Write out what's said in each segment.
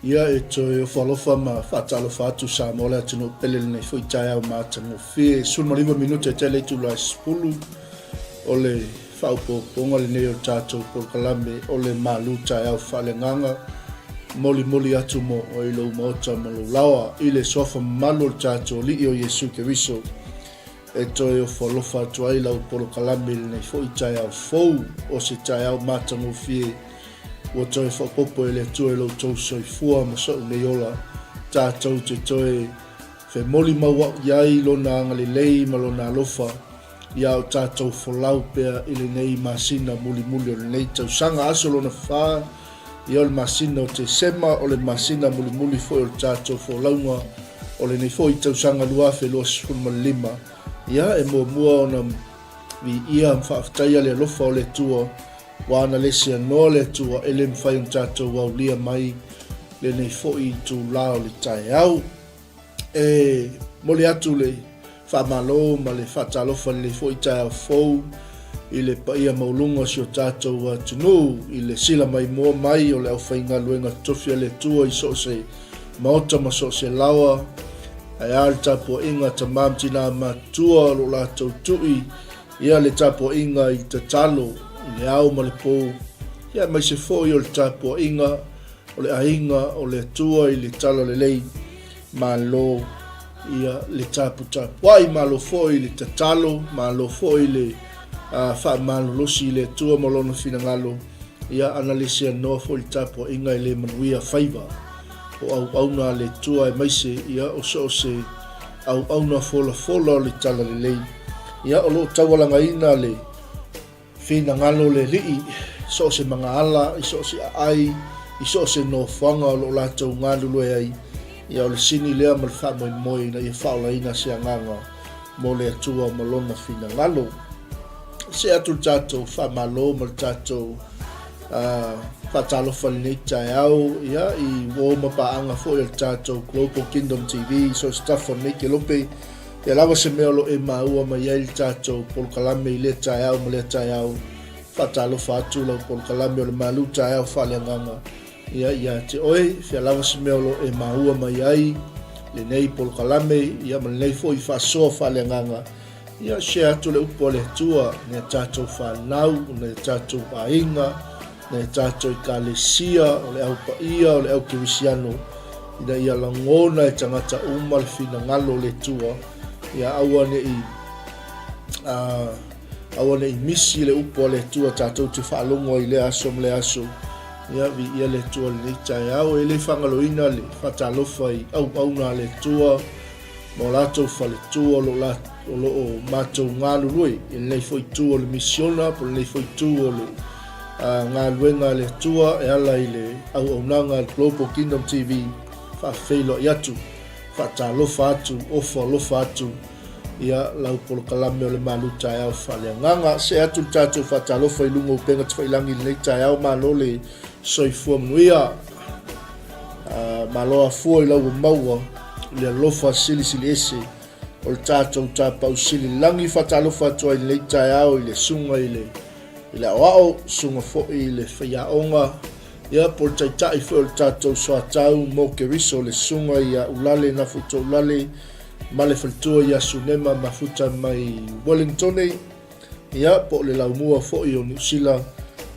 Ia e toe ofo alofa ma faatalofa atu Samoa le atunuu pele lenei foi taeao matagofie. 19 minute tele itula e 10 o le faaopoopoga lenei o le tatou polokalame o le malu taeao faaleagaga molimoli atu mo oe i lou maota ma lou laoa i le suafa mamalu o le tatou Alii o Iesu Keriso e toe ofo alofa atu ai lau polokalame i lenei foi taeao fou o se taeao matagofie Ua toe faaopoopo e le Atua i lo outou soifua ma so'u nei ola, tatou te toe femolimaua'i ai Lona agalelei ma Lona alofa ia o tatou folau pea i lenei masina mulimuli o lenei tausaga. Aso lona fa, ia o le masina o Tesema, o le masina mulimuli foi o le tatou folauga o lenei foi tausaga 2025. Ia, e muamua ona viia ma faafetaia le alofa o le Atua Ua ana le seanoa le Atua e le mafai ona tatou aulia mai lenei foi itulā o le taeao. E momoli atu le faamalo ma le faatalofa i lenei foi taeao fou i le paia maualuga o si o tatou atunuu i le sila maimoa mai o le aufaigaluega totofi a le Atua i so o se maota ma so o se laoa, ae a le tapuaiga a tama ma tina matutua o lo o latou tui Ia le tapuaiga i tatalo i le ao ma le po, ia aemaise foi o le tapuaiga o le aiga o le Atua i le talalelei. Malo ia le taputapuai, malo foi le tatalo, malo foi le faamalolosi i le Atua ma Lona finagalo. Ia ana le seanoa foi le tapuaiga e le manuia faiva o auauna a le Atua aemaise ia o so o se auauna folafola o le talalelei. Ia, o lo o taualagaina le finagalo o le Alii i so o se magaala, i so o se aai, i so o se nofoaga o lo o latou galulue ai. Ia, o le sini lea ma le faamoemoe ina ia faaolaina se agaga mo le Atua ma Lona finagalo. See atu le tatou faamalo ma le tatou faatalofa i lenei taeao ia, i uo ma paaga foi o le tatou Global Kingdom TV, so se tafa o lenei kelope, ia lava se mea o lo o e maua mai ai le tatou polokalame i lea taeao ma lea taeao. Faatalofa atu lau polokalame o le Malu Taeao Faaleagaga ia ia te oe, fea lava se mea o lo o e maua mai ai lenei polokalame ia ma lenei foi faasoa faaleagaga. Ia share atu le upu a le Atua nai a tatou fanau, nai a tatou aiga, nai a tatou ekalesia, o le au paia, o le au kerisiano, ina ia lagona e tagata uma le finagalo o le Atua, ia aua ne i aua ne i misi le upu a le Atua tatou te faalogo ai i lea aso ma lea aso. Ia viia le Atua i lenei taeao. E le faagaloina le faatalofa i auauna a le Atua, ma o latou faletua o lo o matou galulue i lenei foi itu o le misiona po o lenei foi itu o le galuega a le Atua e ala i le auaunaga a le Global Kingdom TV. Faafeiloai atu, faatalofa atu, ofo alofa atu ia lau polokalame o le malu taeao faaleagaga. See atu le tatou faatalofa i luga o upega tafailagi i lenei taeao. Malo le soifua manuia. Malo afua i lau ua maua i le alofa silisili ese o le tatou tapau sili lagi. Faatalofa atu ai i lenei taeao i le susuga i le i le aoao, susuga foi i le faiaoga, ia po o le taitai foi o le tatou soatau mo Keriso, le susuga ia Ulale Nafuto Ulale ma le faletua ia Sunema Mafuta mai Wellingtone. Ia, po o le laumua foi o Niu Sila,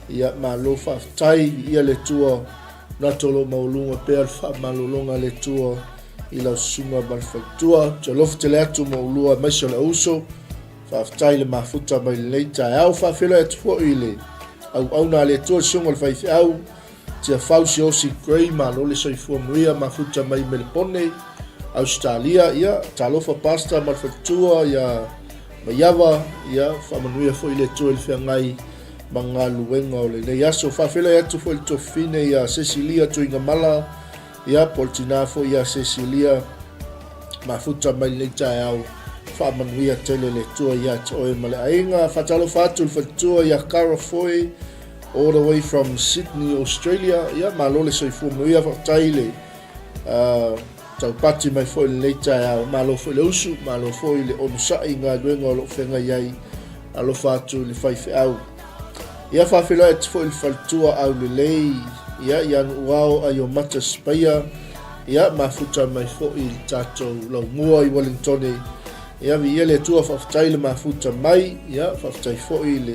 ia, malo faafetai, viia le Atua, manatu o lo o maualuga pea le faamalologa a le Atua i lau susuga ma le faletua. Ou te alofa tele atu ma oulua aemaise o le auuso, faafetai le mafuta mai lenei taeao. Faafeiloai atu foi i le auauna a le Atua, le susuga i le faifeau, Tiafau Siaosi Gray, malo le soifua manuia, mafuta mai Melepone, Ausetalia, ia, talofa Pastor ma le faletua ia Maiava, ia, faamanuia foi le Atua i le feagai ma galuega o lenei aso. Faafeiloai atu foi le tuafafine ia Cecilia Tuigamala, ia, po o le tina foi ia Cecilia, mafuta mai lenei taeao, faamanuia tele le Atua ia te oe ma le aiga. Faatalofa atu le faletua ia Cara Foy, All the way from Sydney, Australia. Ia, malo le soifua manuia, faafetai le taupati mai foi i lenei taeao. Malo foi le usu, malo foi le onosai i galuega o lo o feagai ai. Alofa atu i le faifeau. Ia, faafeiloai atu foi i le faletua aulelei ia, ia Nuuao Aiomata Sipaia, ia, mafuta mai foi i le tatou laumua i Wellingtone. Ia, viia le Atua, faafetai le mafuta mai, ia, faafetai foi le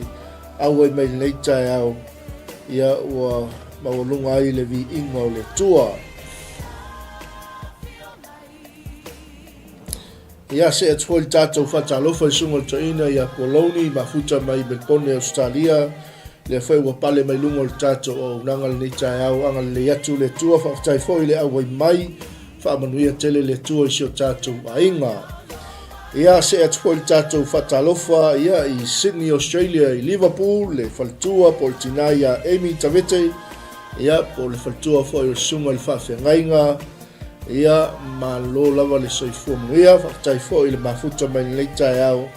auai mai lenei taeao, ia, ua maualuga ai le viiga o le Atua. Ia, see atu foi le tatou faatalofa i le susuga i le toeaina ia Poloni, mafuta mai Melbourne, Ausetalia, lea foi ua pale mai luga o le tatou auaunaga lenei taeao. Agalelei atu le Atua, faafetai foi le auai mai, faamanuia tele le Atua i si o tatou aiga. Ia, see atu foi le tatou faatalofa ia i Sydney, Australia, i Liverpool, le faletua po o le tina ia Amy Tavete, ia, po o le faletua foi o le susuga i le faafeagaiga, Ia, malo lava le soifua manuia, faafetai foi i le mafuta mai lenei taeao,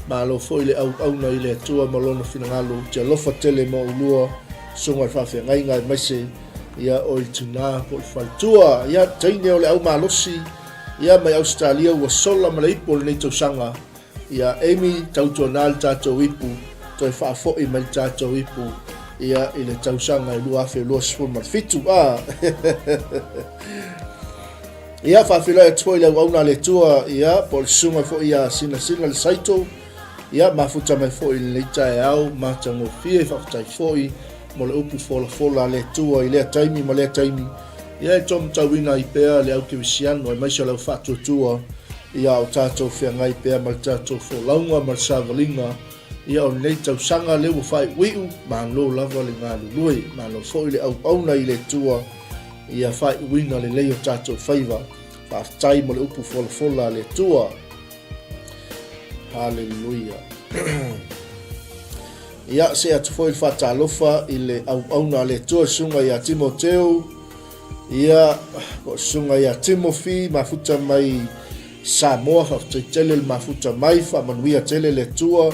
malo foi le auauna i le Atua ma Lona finagalo, ou te alofa tele ma oulua, susuga i le faafeagaiga aemaise ia oe le tina po o le faletua. Ia, teine o le au malosi, ia mai Ausetalia ua sola ma le ipu o lenei tausaga, Ia Amy, tautuana le tatou ipu, toe faafoi mai le tatou ipu ia i le tausaga e 2027. Ah. Ia, faafeiloai atu foi le auauna a le Atua, ia, po o le susuga foi ia Sinasina le Saito, ia, mafuta mai foi i lenei taeao, matagofie, faafetai foi mo le upu folafola a le Atua i lea taimi ma lea taimi, ia e taumatauina ai pea le au kerisiano aemaise o le au faatuatua, ia o tatou feagai pea ma le tatou folauga ma le savaliga, ia o lenei tausaga lea ua faaiuiu, malo lava le galulue, malo foi le auauna i le Atua, ia faaiuina lelei o tatou faiva. Faafetai mo le upu folafola a le Atua. Haleluia. Ia, see atu foi le faatalofa i le auauna a le Atua, le susuga ia Timoteo, ia, po o susuga ia Timothy, mafuta mai Samoa, faafetai tele le mafuta mai, faamanuia tele le Atua,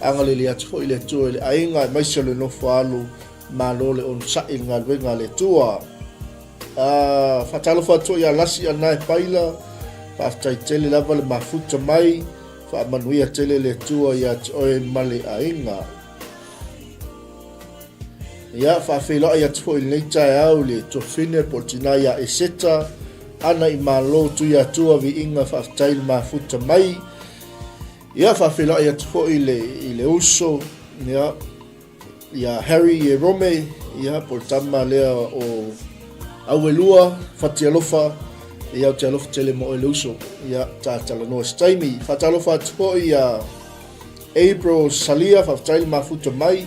agalelei atu foi le Atua i le aiga, aemaise o le nofo alu, malo le onosai i le galuega a le Atua. Uh, faatalofa atu ia Lasi Anae Paila, faafetai tele lava le mafuta mai, faamanuia tele le Atua ia te oe ma le aiga. Ia, faafeiloai atu foi i lenei taeao i le tuafine po o le tina ia Eseta, ana i Malo Tuiatua viiga faafetai le mafuta mai. Ia, faafeiloai atu foi i le, i le uso, ia, ia Harry Ierome, ia, po o le tama lea o Auelua, Fatialofa, ia, ou te alofa tele mo oe le uso, ia, ta talanoa se taimi. Faatalofa atu foi ia April Salia, faafetai le mafuta mai,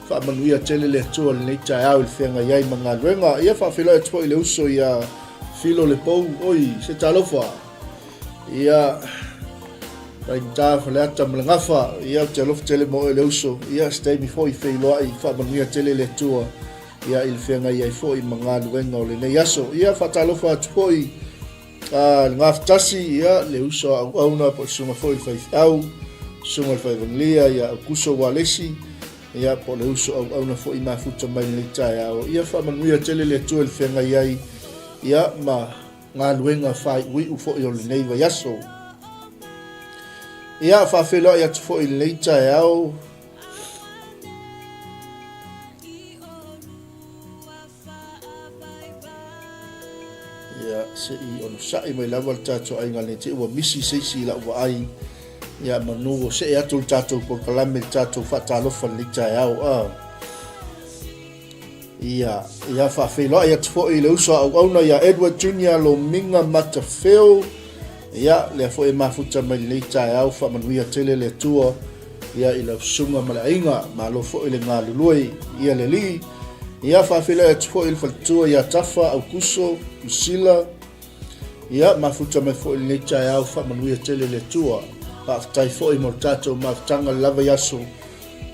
faamanuia tele le Atua i lenei taeao i le feagai ai ma galuega. Ia, faafeiloai atu foi i le uso ia Filo Lepou, oi, se talofa. Ia, faigata Faleata ma le Gafa, ia, ou te alofa tele mo oe le uso. Ia, se taimi foi feiloai, faamanuia tele le Atua, ia, i le feagai ai foi ma galuega o lenei aso. Ia, faatalofa atu foi a le Gafatasi, ia, le uso a auauna, po o le susuga foi i le faifeau, susuga i le faivagilia, ia, Aukuso Ualesi, ia, po o le uso auauna foi mafuta mai lenei taeao. Ia, faamanuia tele le Atua i le feagai ai, ia, ma galuega faaiuiu foi o lenei vaiaso. Ia, faafeiloai atu foi i lenei taeao. Ia, se i onosai mai lava le tatou aiga nei te ua misi se isi i lau vaai. Ia, manu o see atu le tatou polokalame, le tatou faatalofa i lenei taeao. Ah. Ia, ia faafeiloai atu foi i le uso a auauna ia Edward Junior Lomiga Matafeo. Ia, lea foi e mafuta mai lenei taeao, faamanuia tele le Atua ia i lau susuga ma le aiga, malo foi le galulue ia le Alii. Ia, faafeiloai atu foi i le faletua ia Tafa, Aukuso, Priscilla. Ia, mafuta mai foi lenei taeao, faamanuia tele le Atua. Faafetai foi mo le tatou mafutaga le lava i aso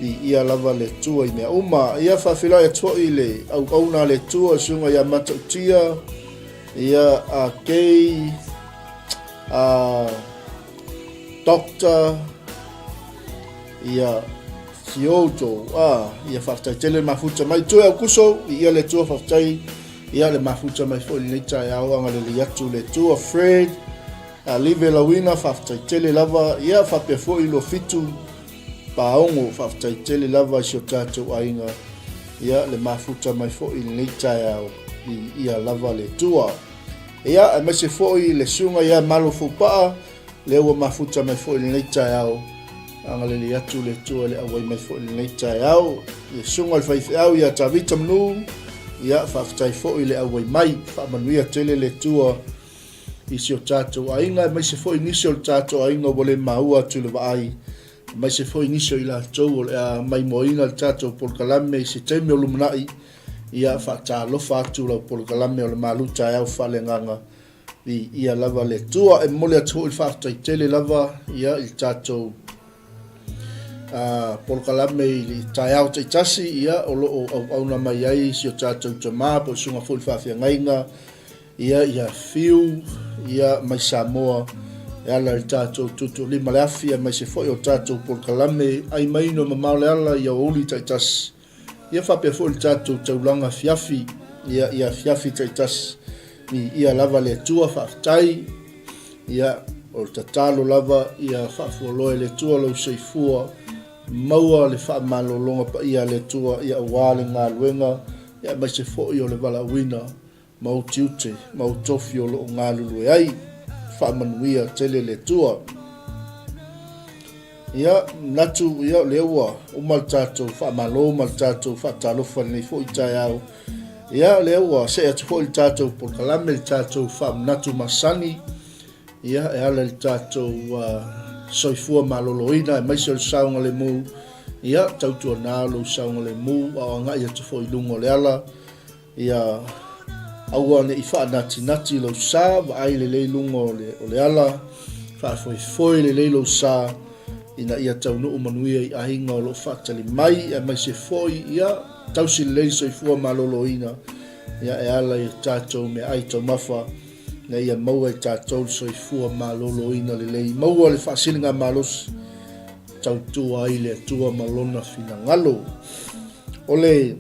Viia lava le Atua i mea uma. Ia faafeiloai atu foi i le auauna a le Atua, susuga ia Matautia, ia a Kay, a Doctor, ia Fioto, a ia faafetai tele le mafuta mai. Tue Aukuso, viia le Atua, faafetai ia le mafuta mai foi i lenei taeao, agalelei atu le Atua. Fred, a Live Lauina, faafetai tele lava, ia faapea foi Luafitu, Paogo, faafetai tele lava i si o tatou aiga. Ia, le mafuta mai foi i lenei taeao, viia lava le Atua. Ia, aemaise foi le susuga ia Malo Foupaa, lea ua mafuta mai foi i lenei taeao, agalelei atu le Atua i le auai mai foi i lenei taeao. Le susuga i le faifeau ia Tavita Manu, ia, faafetai foi i le auai mai, faamanuia tele le Atua i si o tatou aiga, aemaise foi nisi o le tatou aiga ua le maua atu i le vaai, aemaise foi nisi o i latou o le a maimoaina le tatou polokalame i se taimi o lumanai, ia faatalofa atu lau polokalame o le Malu Taeao Faaleagaga, viia lava le Atua. E momoli atu foi le faafetai tele lava ia i le tatou polokalame i le taeao taitasi, ia o lo o auauna mai ai si o tatou tama po o le susuga foi i le faafeagaiga, Ia, ia fiu, ia, mai Samoa, e ala i le tatou tuutuulima le afi, aemaise foi o tatou polokalame ai maino e mamao le ala i aoauli taitasi. Ia faapea foi le tatou taulaga afiafi, ia, ia afiafi taitasi. Viia lava le Atua, faafetai. Ia, o le tatalo lava, ia faafualoa e le Atua lou soifua, maua le faamalologa paia a le Atua, ia aua le galuega, ia aemaise foi o le valaauina. ma ou tiute ma ou tofi o lo o galulue ai. Faamanuia tele le Atua. Ia, manatu, ia, o lea ua uma le tatou faamalo ma le tatou faatalofa i lenei foi taeao. Ia, o lea ua see atu foi le tatou polokalame, le tatou faamanatu masani, ia, e ala i le tatou soifua maloloina, aemaise o le saogalemu. Ia, tautuana lou saogalemu, a o agai atu foi i luga o le ala. Ia aua ne i faanatinati lou sa, vaai lelei luga o le, o le ala, faafoefoe lelei lou sa, ina ia taunuu manuia i aiga o lo o faatali mai, aemaise foi, ia, tausi lelei le soifua maloloina, ia, e ala i a tatou meaai taumafa, ina ia maua e tatou le soifua maloloina lelei, maua le faasiligamalosi, tautua ai le Atua ma Lona finagalo. O le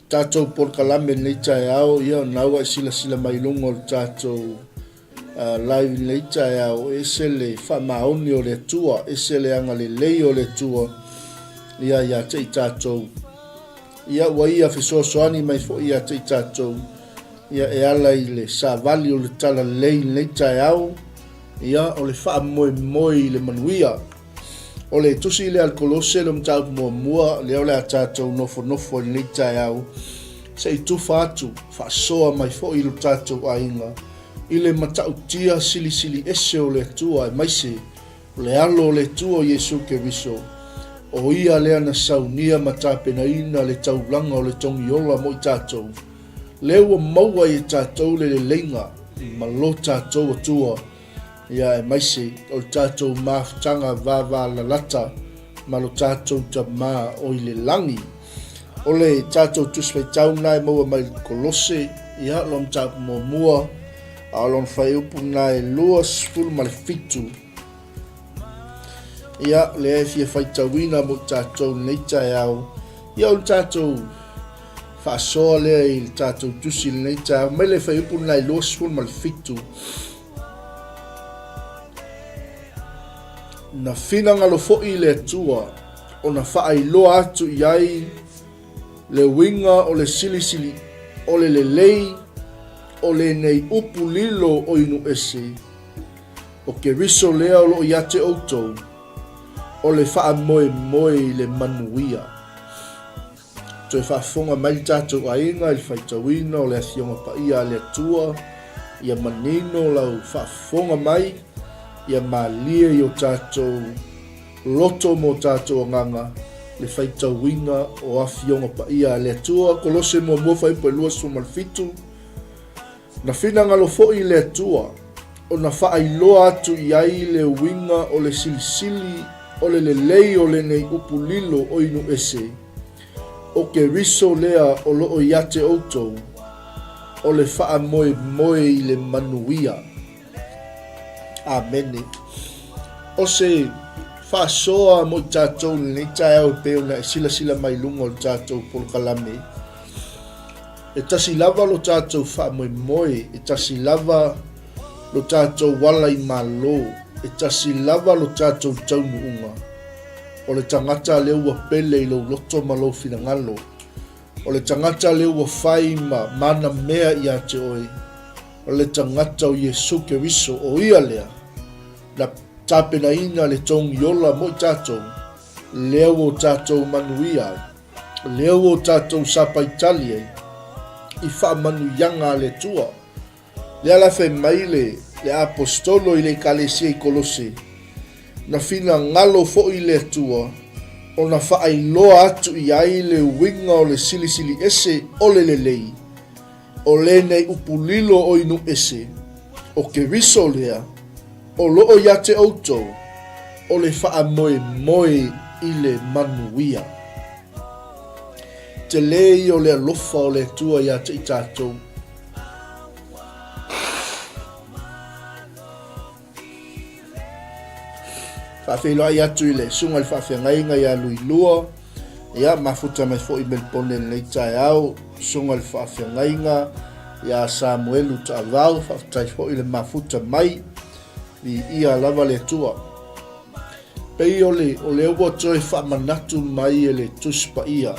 tatou polokalame i lenei taeao, ia o lena ua e silasila mai i luga o le tatou live i lenei taeao, e ese le faamaoni o le Atua, ese le agalelei o le Atua ia ia te i tatou. Ia ua ia fesoasoani mai foi ia te i tatou, ia e ala i le savali o le talalelei i lenei taeao, ia o le faamoemoe i le manuia. O le tusi lea a le Kolose, le mataupu muamua, lea o le a tatou nofonofo i lenei taeao, se i tufa atu, faasoa mai foi i lo tatou aiga, i le matautia silisili ese o le Atua, aemaise o le Alo o le Atua o Iesu Keriso, o Ia lea na saunia ma tapenaina le taulaga o le togiola mo i tatou, lea ua maua ai e tatou le leleiga ma lo tatou Atua. Ia aemaise o le tatou mafutaga vavalalata ma lo tatou Tama o i le lagi. O le tatou Tusi Faitau lena e maua mai i le Kolose, ia, lona mataupu muamua, a o lona fuaiupu lena e 27. Ia, lea e fia faitauina mo i tatou i lenei taeao. Ia, o le tatou faasoa lea i le tatou tusi i lenei taeao, mai le fuaiupu lena e 27. Na finagalo foi le Atua ona faailoa atu i ai le uiga o le silisili o le lelei o lenei upu lilo o inu ese, o Keriso lea o lo o ia te outou, o le faamoemoe i le manuia. Toe faafofoga mai le tatou aiga i le faitauina o le Afioga Paia a le Atua, ia manino lau faafofoga mai, ia malie i o tatou loto ma o tatou agaga le faitauina o Afioga Paia a le Atua. Kolose muamua fuaiupu e 27. Na finagalo foi le Atua ona faailoa atu i ai le uiga o le silisili o le lelei o lenei upu lilo o inu ese, o Keriso lea o lo o ia te outou, o le faamoemoe i le manuia. Amene. O se faasoa mo i tatou i lenei taeao e pei ona e silasila mai i luga o le tatou polokalame, E tasi lava lo tatou faamoemoe, e tasi lava lo tatou ala i Malo, e tasi lava lo tatou taunuuga. O le tagata lea ua pele i lou loto ma lou finagalo. O le tagata lea ua fai ma mana mea ia te oe, o le tagata o Iesu Keriso, o ia lea na tapenaina le togi ola mo i tatou, lea ua o tatou manuia ai, lea ua o tatou sapaitali ai i faamanuiaga a le Atua. Lea la fai mai le, le Aposetolo i le Ekalesia i Kolose, Na finagalo foi le Atua ona faailoa atu i ai le uiga o le silisili ese o le lelei, o lenei upu lilo o inu ese, o Keriso lea, o loo ia te outou, o le faamoemoe i le manuia. Tele ia o le alofa o le Atua ia te i tatou. Faafeiloai atu i le susuga i le faafeagaiga ia Luilua, ia mafuta mai foi Melipone i lenei taeao, susuga i le faafeagaiga ia Samuelu Taavao, faafetai foi le mafuta mai, viia lava le Atua. Pei o le, o lea ua toe faamanatu mai e le Tusi Paia,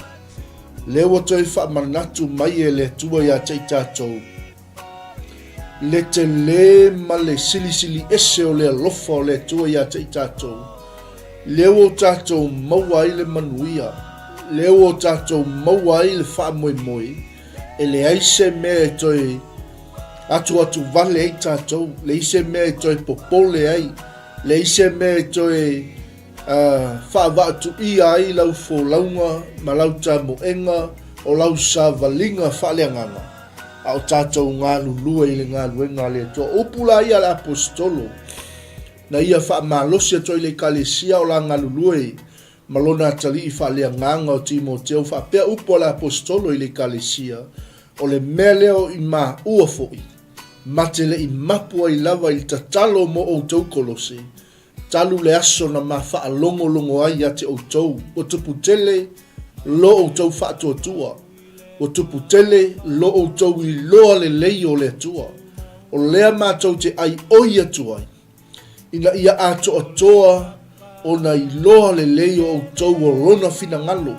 lea ua toe faamanatu mai e le Atua ia te i tatou, Le tele ma le silisili ese o le alofa o le Atua ia te i tatou, lea ua o tatou maua ai le manuia, lea ua o tatou maua ai le faamoemoe, e leai se mea e toe atuatu vale ai tatou, leai se mea e toe popole ai, leai se mea e toe faavaatuia ai lau folauga ma lau tamoega o lau savaliga faaleagaga, a o tatou galulue i le galuega a le Atua. O upu la ia a le Aposetolo, na ia faamalosi atu ai i le Ekalesia o la galulue ma lona atalii faaleagaga o Timoteo, faapea upu a le Aposetolo i le Ekalesia, o le mea lea o i maua foi, ma te le i mapu ai lava i le tatalo mo outou Kolose, Talu le aso na ma faalogologo ai ia te outou, ua tupu tele lo outou faatuatua, ua tupu tele lo outou iloa lelei o le Atua, o lea matou te aioi atu ai, ina ia atoatoa ona iloa lelei o outou o Lona finagalo.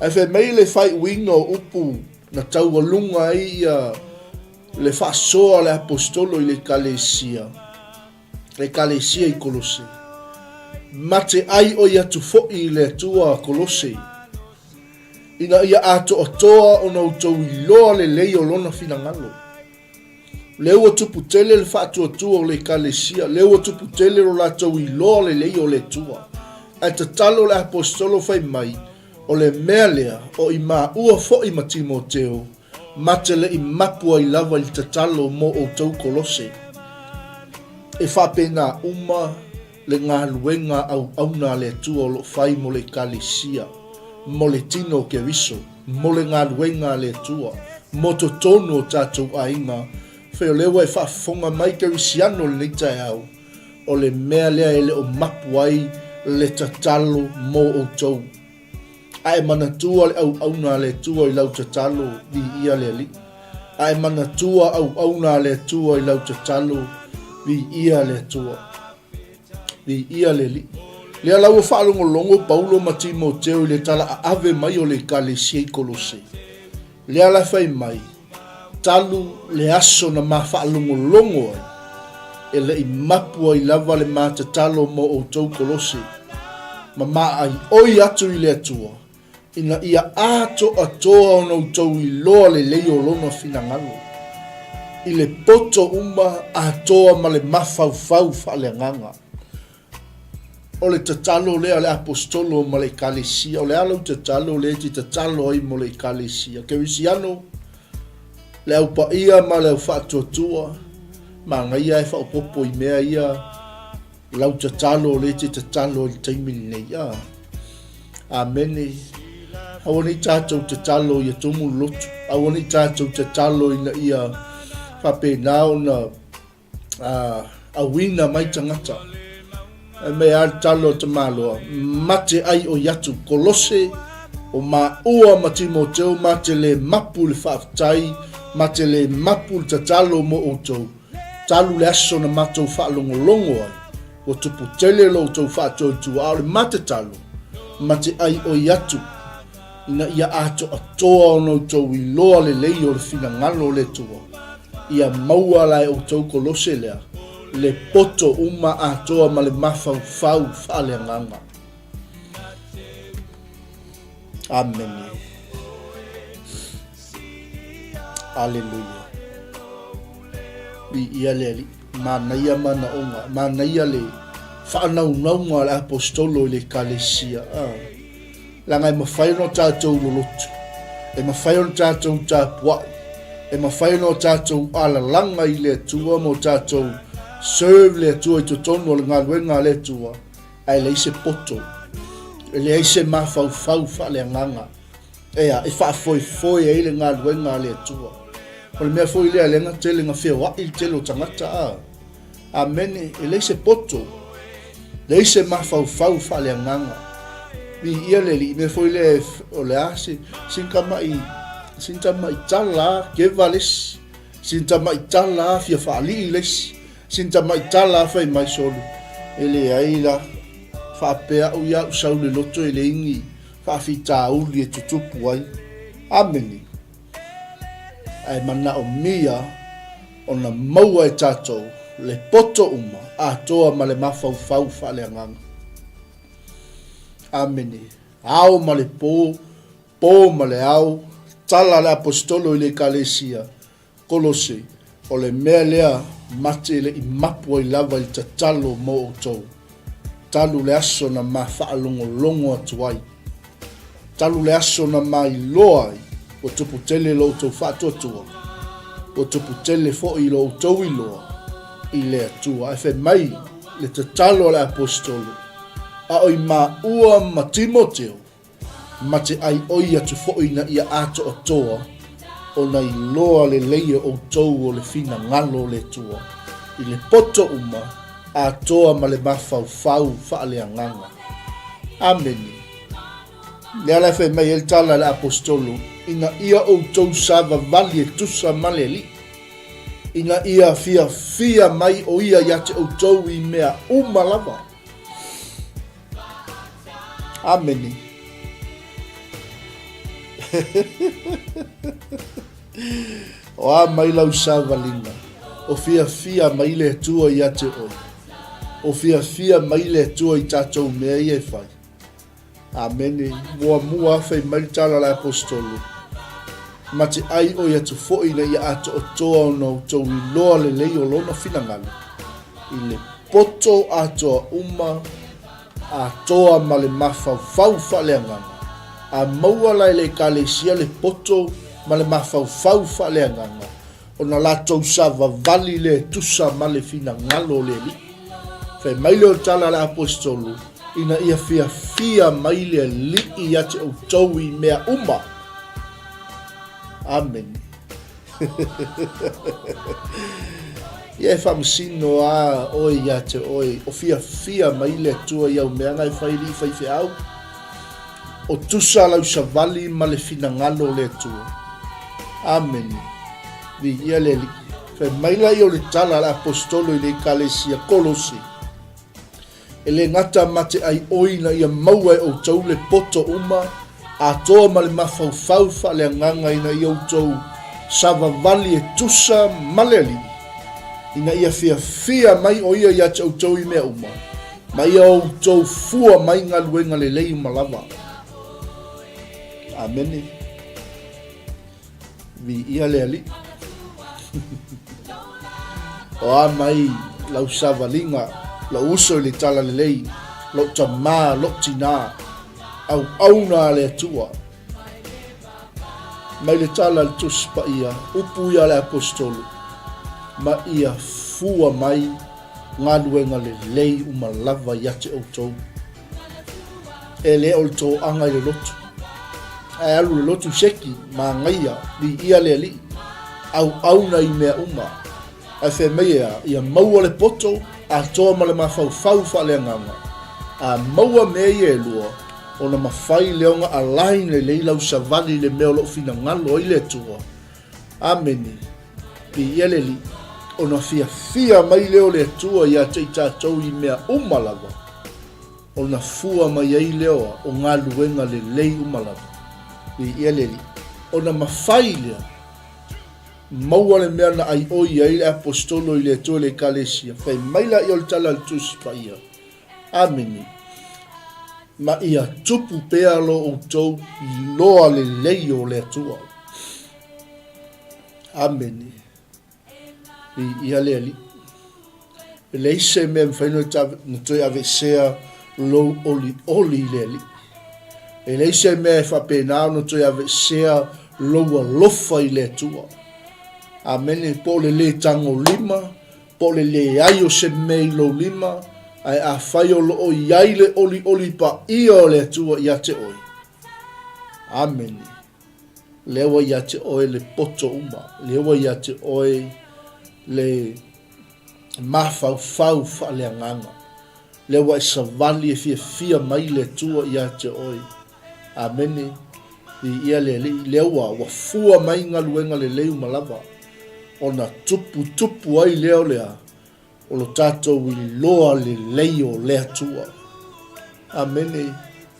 Ae fai mai le faaiuina o upu na taualuga ai ia le faasoa a le Aposetolo i le Ekalesia, Ekalesia i Kolose. Ma te ai oi atu foi i le Atua Kolose, ina ia atoatoa ona outou iloa lelei o Lona finagalo. Lea ua tupu tele le faatuatua o le Ekalesia, lea ua tupu tele lo latou iloa lelei o le Atua. Ae tatalo le Aposetolo fai mai, o le mea lea o i maua foi ma Timoteo, Ma te le i mapu ai lava i le tatalo mo outou Kolose. E faapena uma le galuega auauna a le Atua o lo o fai mo le Ekalesia, mo le tino o Keriso, mo le galuega a le Atua, mo totonu o tatou aiga. Fai o lea ua e faafofoga mai Kerisiano i lenei taeao, o le mea lea e le o mapu ai le tatalo mo outou. A e manatua le auauna a le Atua i lau tatalo, viia le Alii. A e manatua auauna a le Atua i lau tatalo, viia le Atua. Viia le Alii. Lea la ua faalogologo Paulo ma Timoteo i le tala aave mai o le Ekalesia i Kolose. Lea la fai mai, talu le aso na ma faalogologo ai, e le i mapu ai lava le ma tatalo mo outou Kolose, ma ma aioi atu i le Atua, ina ia atoatoa ona outou iloa lelei o Lona finagalo, i le poto uma atoa ma le mafaufau faaleagaga. O le tatalo lea a le Aposetolo ma le Ekalesia. O le a lau tatalo lea e te tatalo ai mo le Ekalesia? Kerisiano, le au paia ma le au faatuatua, manaia e faaopoopo i mea ia lau tatalo lea e te tatalo ai i le taimi lenei. A. Amene. Aua ne i tatou tatalo ia tumu le lotu. Aua ne i tatou tatalo ina ia faapena ona auina mai tagata. E mea a le talo a tamaloa, mate ai oi atu Kolose, o maua ma Timoteo ma te le mapu le faafetai, ma te le mapu le tatalo mo outou. Talu le aso na matou faalogologo ai, ua tupu tele lo outou faatuatua, a o le ma tatalo, ma te ai oi atu. Ina ia atoatoa ona outou iloa lelei o le finagalo o le Atua, ia maua la e outou Kolose lea le poto uma atoa ma le mafaufau faaleagaga. Amene. Aleluia. Viia le Alii. Manaia manaoga, manaia le faanaunauga a le Aposetolo i le Ekalesia. Ah. Leaga e mafai ona tatou lolotu, e mafai ona tatou tapuai, e mafai ona tatou alalaga i le Atua ma o tatou serve le Atua i totonu o le galuega a le Atua, ae leai se poto, e leai se mafaufau faaleagaga ea e faafoefoe ai le galuega a le Atua. O le mea foi lea lea na tele na feoai le tele o tagata a. Amene, e leai se poto, leai se mafaufau faaleagaga. Viia le Alii, mea foi lea o le a se sin tamai sin tamai tala a keva le isi, sin tamai tala a fia faalii le isi, sin tamai tala a fai mai solo. E leai la, faapea au ia au sau le loto e leai ni faafitauli e tutupu ai. Amene. Ae manaomia ona maua e tatou le poto uma atoa ma le mafaufau faaleagaga. Amene. Ao ma le po, po ma le ao, tala a le Aposetolo i le Ekalesia, Kolose, o le mea lea mate le i mapu ai lava i le tatalo mo outou, talu le aso na ma faalogologo atu ai. Talu le aso na ma iloa ai, ua tupu tele lo outou faatuatua, ua tupu tele foi lo outou iloa i le Atua. Ae fai mai le tatalo a le Aposetolo, A o i maua ma Timoteo, ma te ʻaiʻoi atu foi ina ia atoatoa ona iloa lelei e outou o le finagalo o le Atua, i le poto uma atoa ma le mafaufau faaleagaga. Amene. Lea la e fai mai ai le tala a le Aposetolo, ina ia outou savavali e tusa ma le Alii, ina ia fiafia mai o ia ia te outou i mea uma lava. Amene. O a mai lau savaliga, o fiafia mai le Atua ia te oe. O fiafia mai le Atua i tatou mea ia e fai. Amene. Muamua fai mai le tala a le Aposetolo, Ma te ʻai ʻoi atu foi ina ia atoatoa ona outou iloa lelei o lona finagalo, i le poto atoa uma, atoa ma le mafaufau faaleagaga. A maua la e le Ekalesia le poto ma le mafaufau faaleagaga, ona latou savavali lea e tusa ma le finagalo o le Alii. Fai mai lea o le tala a le Aposetolo, ina ia fiafia mai le Alii ia te outou i mea uma. Amene. Ia e faamasino a oe ia te oe, o fiafia mai le Atua i au mea na e fai alii faifeau. O tusa lau savali ma le finagalo o le Atua. Amene. Viia le Alii. Fai mai laia o le tala a le Aposetolo i le Ekalesia Kolose, E le gata ma te ʻaiʻoi ina ia maua e ʻoutou le poto uma atoa ma le mafaufau faaleagaga ina ia outou savavali e tusa ma le Alii, ina ia fiafia mai ʻo ia iā te ʻoutou i mea uma, ma ia outou fua mai galuega lelei uma lava. Amene. Viia le Alii. O a mai lau savaliga, lou uso i le talalelei, lou tamā, lou tinā, auauna a le Atua. Mai le tala a le Tusi Paia, upu ia a le Aposetolo, ma ia fua mai galuega lelei uma lava ia te outou. E le o le toaga i le lotu. Ae alu le lotu seki, magaia, viia le Alii, auauna i mea uma. Ae fai mai e a, ia maua le poto atoa ma le mafaufau faaleagaga. A maua mea ia e lua, ona mafai lea ona align lelei lau savali i le mea o lo o finagalo ai le Atua. Amene. Viia le Alii, ona fiafia mai lea o le Atua ia te i tatou i mea uma lava, ona fua mai ai lea o galuega lelei uma lava. Viia le Alii. Ona mafai lea, maua le mea na aioi ai le Aposetolo i le Atua i le Ekalesia, fai mai laia o le tala a le Tusi Paia. Amene. Ma ia tupu pea lo outou iloa lelei o le Atua. Amene. Viia le Alii. E leai se mea e mafai ona toe aveesea lou olioli i le Alii. E leai se mea e faapena ona toe aveesea lou alofa i le Atua. Amene. Po o le lē tagolima, po o le leai o se mea i lou lima, ae afai o lo o i ai le olioli paia o le Atua ia te oe. Amene. Lea ua ia te oe le poto uma, lea ua ia te oe le mafaufau faaleagaga. Lea ua e savali e fiafia mai le Atua ia te oe. Amene. Viia le Alii. Lea ua, ua fua mai galuega lelei uma lava, ona tuputupu ai lea o le a? O lo tatou iloa lelei o le Atua. Amene.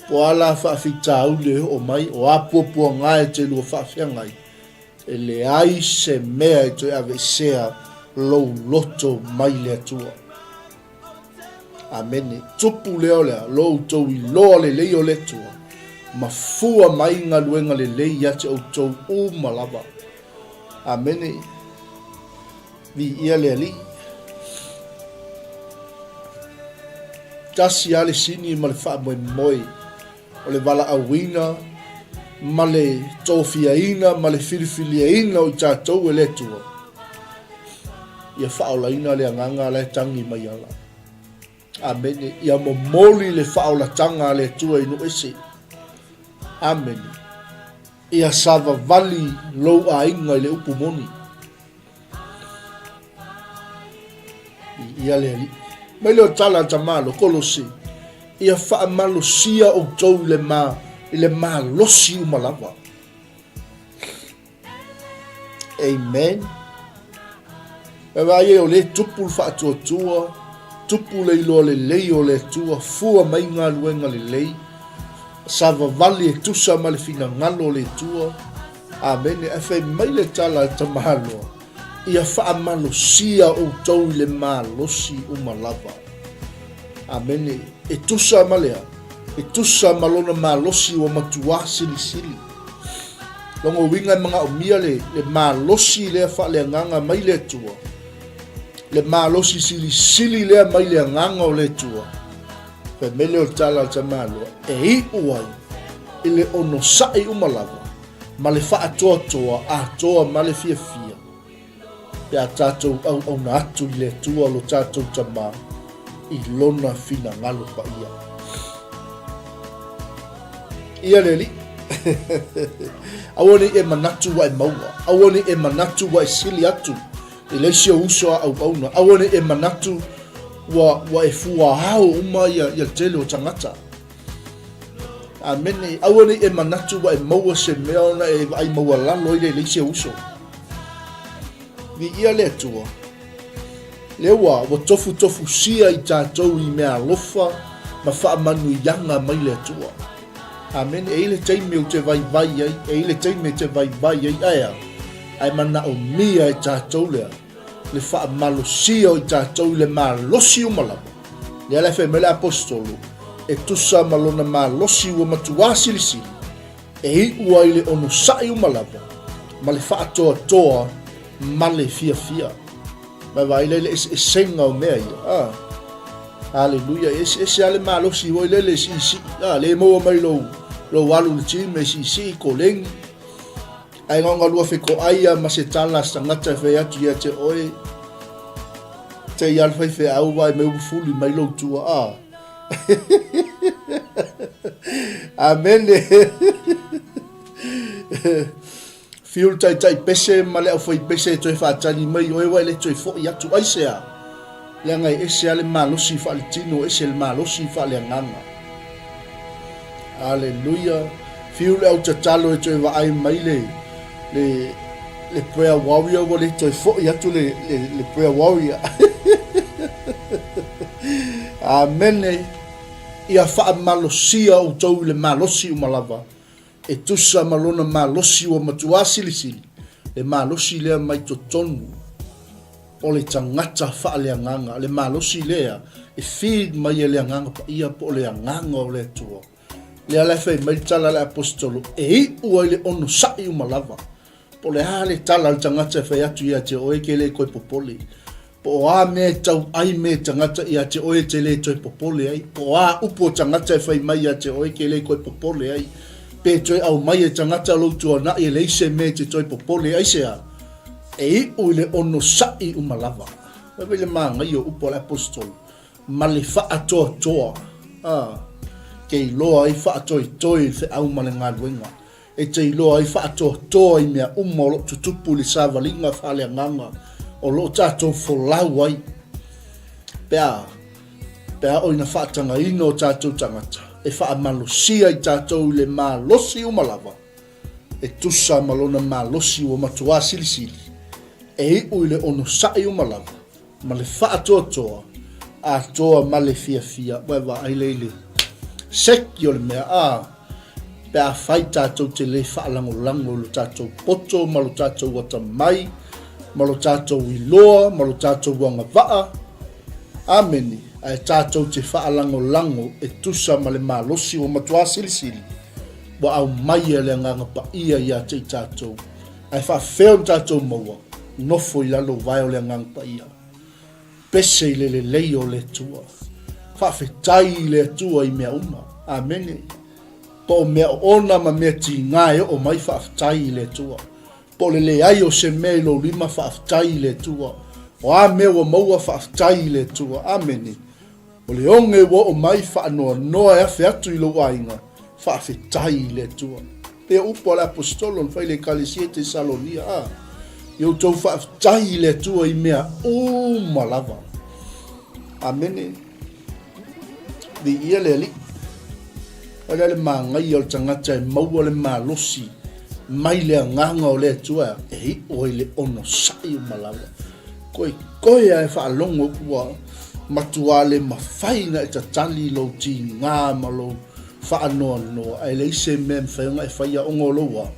Po o a la faafitauli e oo mai, o a puapuaga e te lua faafeagai, e leai se mea e toe aveesea lou loto mai le Atua. Amene. Tupu lea o le a? Lo outou iloa lelei o le Atua, ma fua mai galuega lelei ia te outou uma lava. Amene. Viia le Alii. Tasi lava le sini ma le faamoemoe o le valaauina ma le tofiaina ma le filifiliaina o i tatou e le Atua, ia faaolaina le agaga la e tagi mai ala. Amene. Ia momoli le faaolataga a le Atua i nuu ese. Amene. Ia savavali lou aiga i le upu moni. Ia le Alii. Mai lea o tala a Tamalo, Kolose, ia faamalosia outou i le, ma, i le malosi uma lava. Amen. E vaai ai o lea tupu le faatuatua, tupu le iloa lelei o le Atua, fua mai galuega lelei, savavali e tusa ma le finagalo o le Atua. Amene. Ae fai mai le tala a Tamaloa, ia faamalosia outou i le malosi uma lava. Amene. E tusa ma le a? E tusa ma lona malosi ua matuā silisili. Lona uiga e manaomia le, le malosi lea faaleagaga mai le Atua, le malosi silisili lea mai le agaga o le Atua. Fai mai lea o le tala a le Tamaloa, e iu ai i le onosai uma lava ma le faatoatoa atoa ma le fiafia pe a tatou auauna atu i le Atua lo tatou Tama i Lona finagalo paia. Ia le Alii. Aua ne i e manatu ua e maua. Aua ne i e manatu ua e sili atu i le isi ou uso a auauna. Aua ne i e manatu ua, ua e fuaao uma ia, ia le tele o tagata. Amene. Aua ne i e manatu ua e maua se mea ona e vaai maualalo ai lea i le isi ou uso. Viia le Atua. Lea ua, ua tofutofusia i tatou i mea alofa ma faamanuiaga mai le Atua. Amene. E i le taimi ou te vaivai ai, e i le taimi e te vaivai ai, ae a? Ae manaomia e tatou lea, le faamalosia o i tatou i le malosi uma lava. Lea la e fai mai le Aposetolo, e tusa ma lona malosi ua matuā silisili, e iu ai le onosai uma lava, ma le faatoatoa ma le fiafia. Ma e vaai la i le eseesega o mea ia. Ah. Haleluia. E eseese lava le malosi foi lele e siisii. Ah, le maua mai lou, lou alu i le gym e siisii, koleni. Ae na ona lua fetoai lava ma se tala a se tagata e fai atu ia te oe, te i lava le faifeau vaai mai ua fuli mai lou tua. Ah. Amene. Fiu le taitai pese ma le aufaipese e toe faatali mai oe ua e le toe foi atu. Aisea? Leaga e ese lava le malosi faaletino, ese le malosi faaleagaga. Aleluia. Fiu le au tatalo e toe vaai mai le, le, le prayer warrior ua le toe foi atu le, le, le prayer warrior. Amene. Ia faamalosia outou i le malosi uma lava. E tusa ma lona malosi ua matuā silisili, le malosi lea mai totonu o le tagata faaleagaga, le malosi lea e feed mai e le Agaga Paia po o le Agaga o le Atua. Lea la e fai mai le tala a le Aposetolo, e iu ai le onosai uma lava. Po o le a le tala a le tagata e fai atu ia te oe e ke le toe popole. Po o a mea e tau ai me tagata ia te oe e te le toe popole ai. Po o a upu o tagata e fai mai ia te oe e ke le toe popole ai. Pe toe aumai e tagata lou tuanai e leai se mea e te toe popole ai se a. E iu i le onosai uma lava. Vaai le manaia o upu a le Aposetolo ma le faatoatoa, a, ke iloa ai faatoetoe i le feau ma le galuega. E te iloa ai faatoatoa i mea uma o lo o tutupu i le savaliga faaleagaga o lo o tatou folau ai. Pe a, pe a oo ina faatagaina o tatou tagata, e faamalosia i tatou i le malosi uma lava, e tusa ma lona malosi ua matuā silisili, e iu i le onosai uma lava, ma le faatoatoa atoa ma le fiafia. Ua e vaai lea i le seki o le mea, a, pe afai tatou te le faalagolago i lo tatou poto ma lo tatou atamai ma lo tatou iloa ma lo tatou agavaa, amene, ae tatou te faalagolago e tusa ma le malosi ua matuā silisili ua aumaia e le Agaga Paia ia te i tatou. Ae faafefea ona tatou maua, nofo i lalo vae o le Agaga Paia. Pese i le lelei o le Atua. Faafetai i le Atua i mea uma. Amene. Po o mea oona ma mea tiga e oo mai, faafetai i le Atua. Po o le leai o se mea i lou lima, faafetai i le Atua. O a mea ua maua, faafetai i le Atua. Amene. O le oge ua oo mai faanoanoa e afe atu i lou aiga, faafetai i le Atua. Pei o upu a le Aposetolo na fai i le Ekalesia i Tesalonia, a, Ia outou faafetai i le Atua i mea uma lava. Amene. Viia le Alii. O lea le manaia o le tagata e maua le malosi mai le agaga o le Atua e iu ai le onosai uma lava. Koekoe lava e faalogo ua matuā le mafai ona e tatali i lou tiga ma lou faanoanoa, ae leai se mea e mafai ona e faia ona o lou a.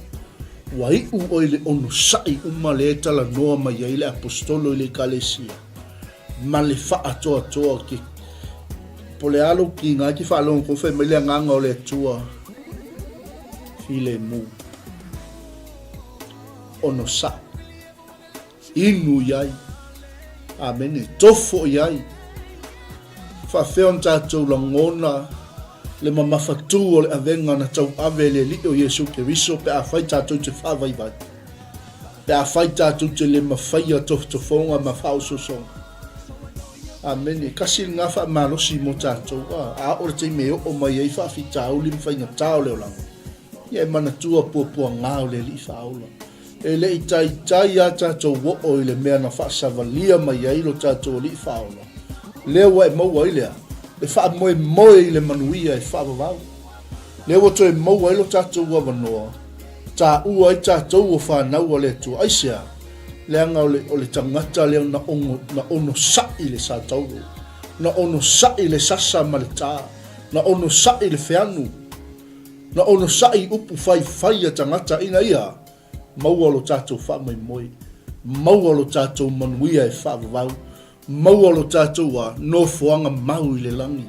Ua iu oe i le onosai uma lea e talanoa mai ai le Aposetolo i le Ekalesia, ma le faatoatoa ke po le a lou tiga e te faalogo atu fai mai le agaga o le Atua filemu onosai. Inu i ai. Amene. Tofo i ai. Faafefea ona tatou lagona le mamafatū o le avega na tauave e le Alii o Iesu Keriso pe afai tatou te faavaivai, pe afai tatou te le mafaia tofotofoga ma faaosoosoga. Amene. Kasi lena faamalosi mo tatou, a, a oo le taimi e oo mai ai faafitauli ma faigatā o le olaga, ia e manatua puapuagā o le Alii Faaola. E le i taitai a tatou oo i le mea na faasavalia mai ai lo tatou Alii Faaola, lea ua e maua ai le a? Le faamoemoe i le manuia e faavavau. Lea ua toe maua ai lo tatou avanoa, taua ai tatou o fanau a le Atua. Aisea? Leaga o le, o le tagata lea na ono, na onosai le satauro, na onosai le sasa ma le tā, na onosai le feanu, Na onosai upu faifai a tagata ina ia maua lo tatou faamoemoe, maua lo tatou manuia e faavavau, maua lo tatou a nofoaga mau i le lagi.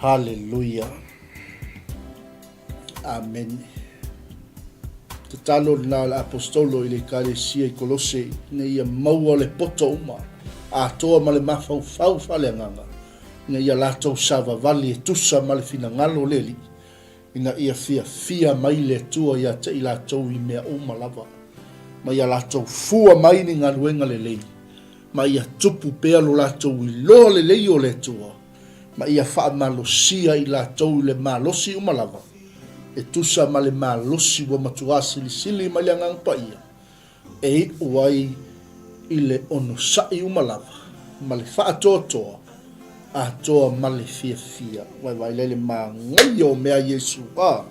Haleluia. Amene. Tatalo lena a le Aposetolo i le Ekalesia i Kolose ina ia maua le poto uma, atoa ma le mafaufau faaleagaga, ina ia latou savavali e tusa ma le finagalo o le Alii, ina ia fiafia mai le Atua ia te i latou i mea uma lava, ma ia latou fua mai ni galuega lelei, ma ia tupu pea lo latou iloa lelei o le Atua, ma ia faamalosia i latou i le malosi uma lava, e tusa ma le malosi ua matuā silisili mai le Agaga Paia, e iu ai i le onosai uma lava, ma le faatoatoa atoa ma le fiafia. Vaivai lea i le manaia o mea a Iesu. A.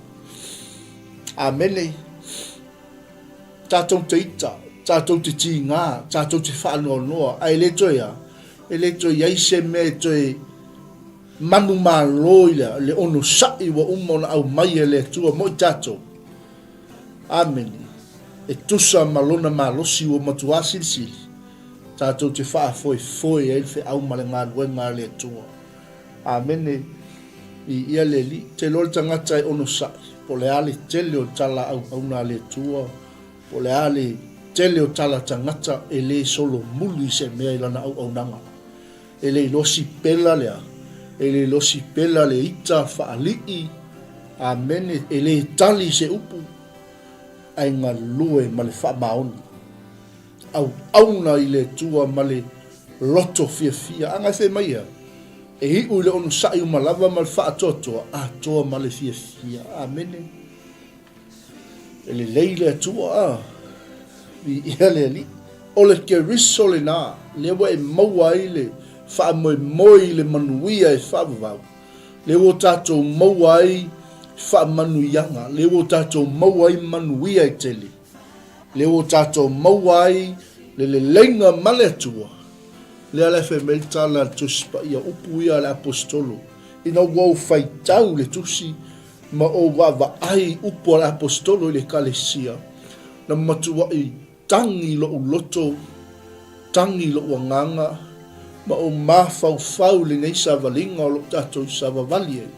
Amene. Tatou te ita, tatou te tigā, tatou te faanoanoa, ae le toe a, e le toe i ai se mea e toe. Manumalo i le onosai ua uma ona aumai e le Atua mo i tatou. Amene. E tusa ma Lona malosi ua matuā silisili, tatou te faafoefoe ai le feau ma le galuega a le Atua. Amene. Viia le Alii. Te iloa le tagata e onosai, po o le a le tele o tala auauna a le Atua, po o le a le tele o tala tagata e le solomuli se mea i lana auaunaga. E le iloa sipela lea, e le iloa sipela le ita faalii, amene, e le tali se upu, ae galue ma le faamaoni. Auauna i le Atua ma le loto fiafia. A fai mai ia, e iu i le onosai uma lava ma le faatoatoa, atoa ma le fiafia. Amene. E lelei le Atua, a. Viia le Alii. O le Keriso lena, lea ua e maua ai le faamoemoe i le manuia e faavavau, lea ua tatou maua ai faamanuiaga, lea ua tatou maua ai manuia e tele, lea ua tatou maua ai le leleiga ma le Atua. Lea la e fai mai le tala a le Tusi Paia, upu ia a le Aposetolo, ina ua ou faitau le Tusi ma ou vaavaai i upu a le Aposetolo i le Ekalesia, na matuai tagi lou loto, tagi lou agaga, ma ou mafaufau i lenei savaliga o lo o tatou savavali ai.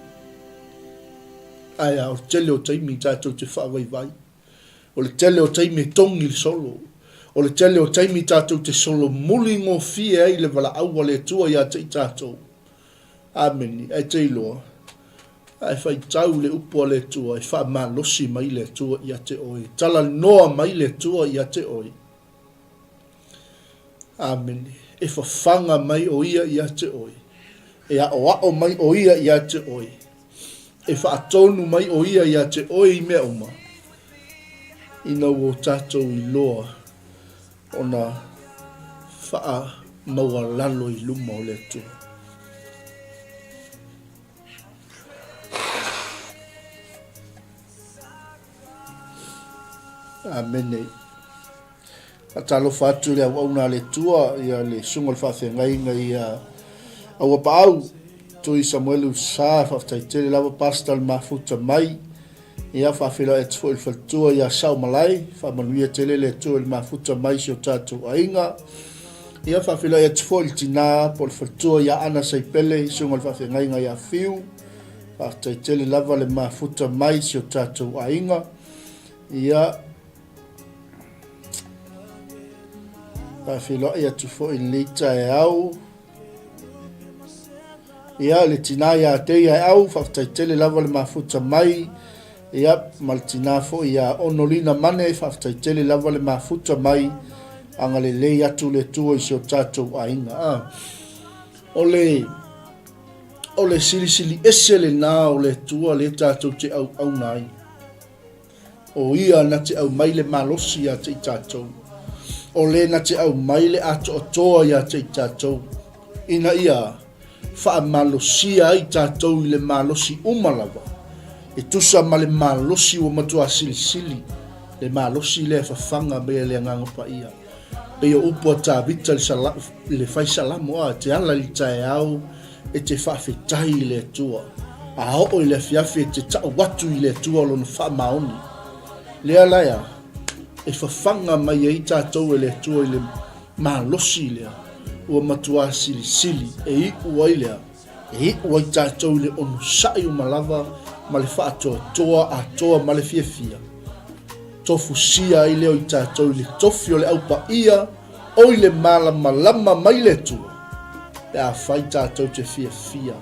Ae a, o le tele o taimi tatou te faavaivai. O le tele o taimi e togi le solo. O le tele o taimi tatou te solomuli gofie ai le valaau a le Atua ia te i tatou. Amene. Ae te iloa, ae faitau le upu a le Atua e faamalosi mai le Atua ia te oe, e talanoa mai le Atua ia te oe. Amene. E fafaga mai o Ia ia te oe. E aʻoaʻo mai o Ia ia te oe. E faatonu mai o Ia ia te oe i mea uma, ina ua o tatou iloa ona faamaualalo i luma o le Atua. Amene. Faatalofa atu i le auauna a le Atua, ia le susuga o le faafeagaiga ia Auapaau, Tui Samuelu Sa, faafetai tele lava Pastor le mafuta mai. Ia faafeiloai atu foi i le faletua ia Sao Malae, faamanuia tele le Atua i le mafuta mai si o tatou aiga. Ia faafeiloai atu foi i le tina po o le faletua ia Ana Saipele, susuga o le faafeagaiga ia Fiu, faafetai tele lava le mafuta mai si o tatou aiga. Ia faafeiloai atu foi i lenei taeao. Ia, le tina ia Teia e au, faafetai tele lava le mafuta mai. Ia, ma le tina foi ia Onolina Mane, faafetai tele lava le mafuta mai. Agalelei atu le Atua i si o tatou aiga. Ah. O le, o le silisili ese lena o le Atua le tatou te auauna ai. O Ia na te aumai le malosi ia te i tatou. O le na te aumai le atoatoa ia te i tatou, ina ia faamalosia ai tatou i le malosi uma lava, e tusa ma le malosi ua matua silisili, le malosi lea e fafaga mai e le Agaga Paia. Pei o upu a Tavita i le fai salamo, a, e te ala i le taeao, e te faafetai i le Atua, a oo i le afiafi e te tau atu i le Atua lona faamaoni. Lea la ea, e fafaga mai ai tatou e le Atua i le malosi lea ua matuā silisili e iu ai lea, e iu ai tatou i le onosai uma lava ma le faatoatoa atoa ma le fiafia. Tofusia ai lea o i tatou i le tofi o le Au Paia, Oi le malamalama mai le Atua, pe afai tatou te fiafia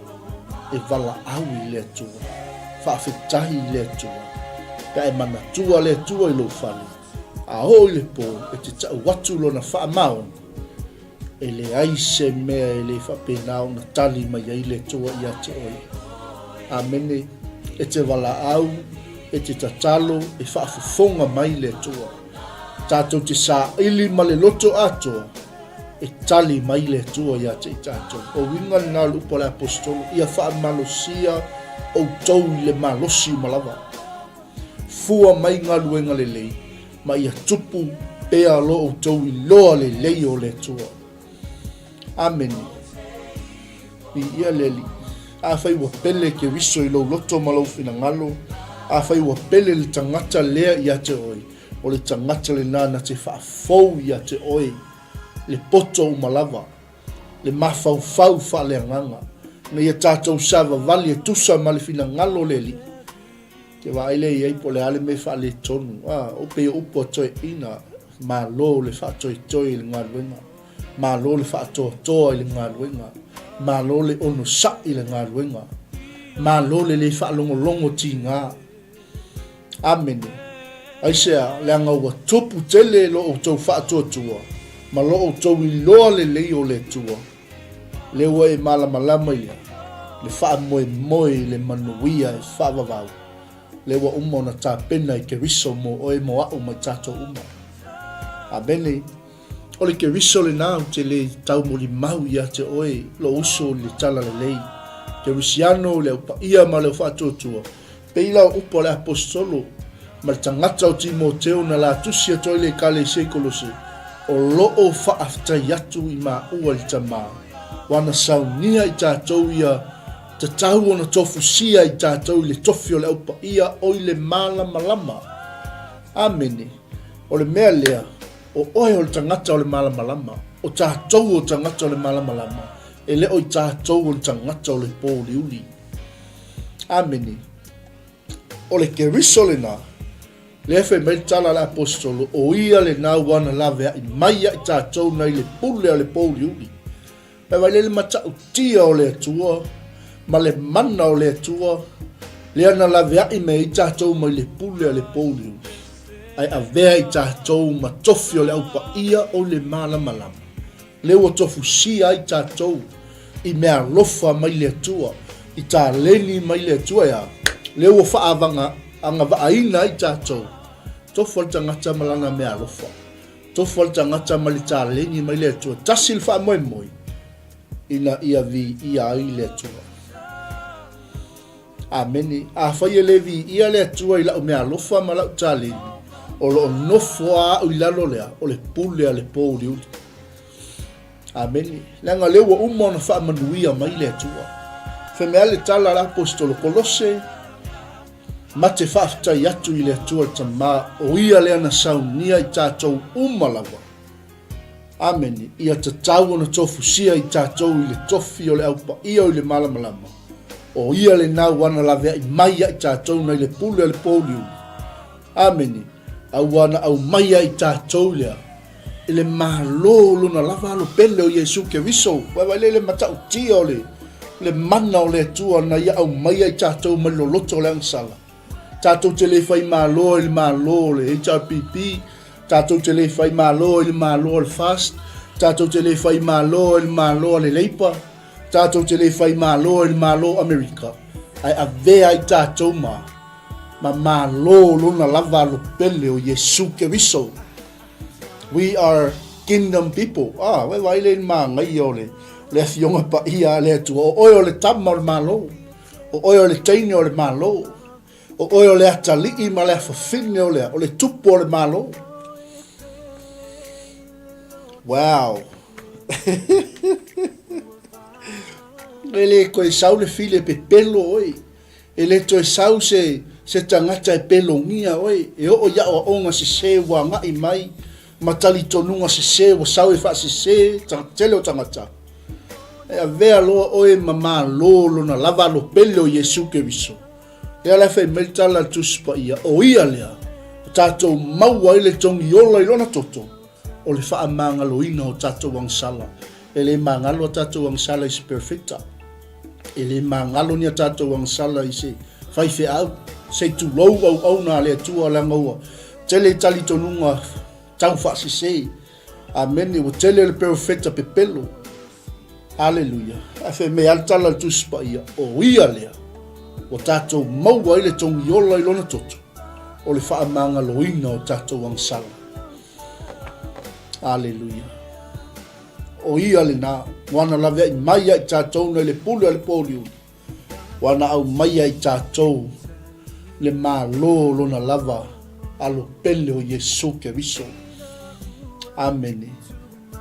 e valaau i le Atua, faafetai i le Atua, pe a e manatua le Atua i lou fale, a oo i le po e te tau atu lona faamaoni, e leai se mea e le faapena ona tali mai ai le Atua ia te oe. Amene. E te valaau, e te tatalo, e faafofoga mai le Atua. Tatou te saili ma le loto atoa e tali mai le Atua ia te i tatou. O uiga lena o le upu a le Aposetolo, ia faamalosia outou i le malosi uma lava. Fua mai galuega lelei, ma ia tupu pea lo outou iloa lelei o le Atua. Amene. Viia le Alii. Afai ua pele Keriso i lou loto ma lou finagalo, afai ua pele le tagata lea ia te oe, o le tagata lena na te faafou ia te oe le poto uma lava, le mafaufau faaleagaga, ina ia tatou savavali e tusa ma le finagalo o le Alii. Te vaai lea i ai po o le a le mea e faaletonu. A, o pei o upu a toeaiina, Malo le faatoetoe i le galuega, malo le faatoatoa i le galuega, malo le onosai i le galuega, malo le le faalogologo tiga. Amene. Aisea, leaga ua tupu tele lo outou faatuatua ma lo outou iloa lelei o le Atua, lea ua e malamalama i lea, le faamoemoe i le manuia e faavavau, lea ua uma ona tapena i Keriso mo oe mo a'u ma i tatou uma. Amene. O le Keriso lena ou te le taumolimau ia te oe, lou uso i le Talalelei, Kerisiano i le au paia ma le au faatuatua, pei la o upu a le Aposetolo ma le tagata o Timoteo na la tusi atu ai le Ekalesia i Kolose, o lo o faafetai atu i maua i le Tama, ua na saunia i tatou ia tatau ona tofusia i tatou i le tofi o le Au Paia o i le Malamalama. Amene. O le mea lea, o oe o le tagata o le malamalama, o tatou o tagata o le malamalama, e le o i tatou o le tagata o le pōuliuli. Amene. O le Keriso lena, lea fai mai le tala a le Aposetolo, o ia lena ua na laveai mai ia i tatou nai le pule a le pōuliuli. E vaai lea i le matautia o le Atua ma le mana o le Atua, lea na laveai mai ai tatou mai le pule a le pōuliuli, ae avea i tatou ma tofi o le Au Paia o le Malamalama, lea ua tofusia ai tatou i meaalofa mai le Atua, i taleni mai le Atua, e a? Lea ua faaavaga agavaaina ai tatou, tofu a le tagata ma lana meaalofa. Tofu a le tagata ma le taleni mai le Atua, tasi le faamoemoe ina ia viia ai le Atua. Amene. Afai e le viia le Atua i lau meaalofa ma lau taleni, o lo o nofo a au i lalo lea o le pule a le pōuliuli. Amene. Leaga lea ua uma ona faamanuia mai le Atua. Fai mai a le tala a le Aposetolo Kolose, Ma te faafetai atu i le Atua le Tama, o Ia lea na saunia i tatou uma lava. Amene. Ia tatau ona tofusia i tatou i le tofi o le Au Paia o i le Malamalama. O Ia lena ua na laveai mai ia i tatou nai le pule a le pōuliuli. Amene. A ua na aumaia i tatou lea i le Malo o Lona lava Alo pele o Iesu Keriso. Vaavaai lea i le matautia o le, le mana o le Atua na Ia aumaia i tatou mai loloto o le agasala. Tatou te le fai Malo i le Malo o le HRPP, tatou te le fai Malo i le Malo o le FAST, tatou te le fai Malo i le Malo a le Leipa, tatou te le fai Malo i le Malo o Amerika, ae avea ai tatou ma, ma Malo o Lona lava Alo pele o Iesu Keriso. We are kingdom people. Ah, wai wai le māngaia o le, le afioga paia a le Atua. O oe o le tama o le Malo. O oe o le teine o le Malo. O oe o le atalii ma le afafine o le, o le tupu o le Malo. Wow. E le koe sau le file pepelo oe. E le toe sau se, se tagata e pelogia oe, e oo i aoaoga sesē ua agai mai, ma talitonuga sesē ua sau e faasesē tele o tagata. E avea loa oe ma malo lona lava alo pele o Iesu Keriso. Lea la e fai mai le tala a le Tusi Paia, o ia lea, o tatou maua ai le togi ola i lona toto, o le faamagaloina o tatou agasala. E le magalo a tatou agasala i se perfecta. E le magalo ni a tatou agasala i se faifeau, se i tulou auauna a le Atua leaga ua tele talitonuga tau faasese. Amene, ua tele le perofeta pepelo. Aleluia. Ae fai mai a le tala a le Tusi Paia, o ia lea ua tatou maua ai le togi ola i lona toto, o le faamagaloina o tatou agasala. Aleluia. O ia lena, ua na laveai mai ia i tatou nai le pule a le pōuliuli, ua na aumaia i tatou le Malo lona lava alo pele o Iesu Keriso. Amene.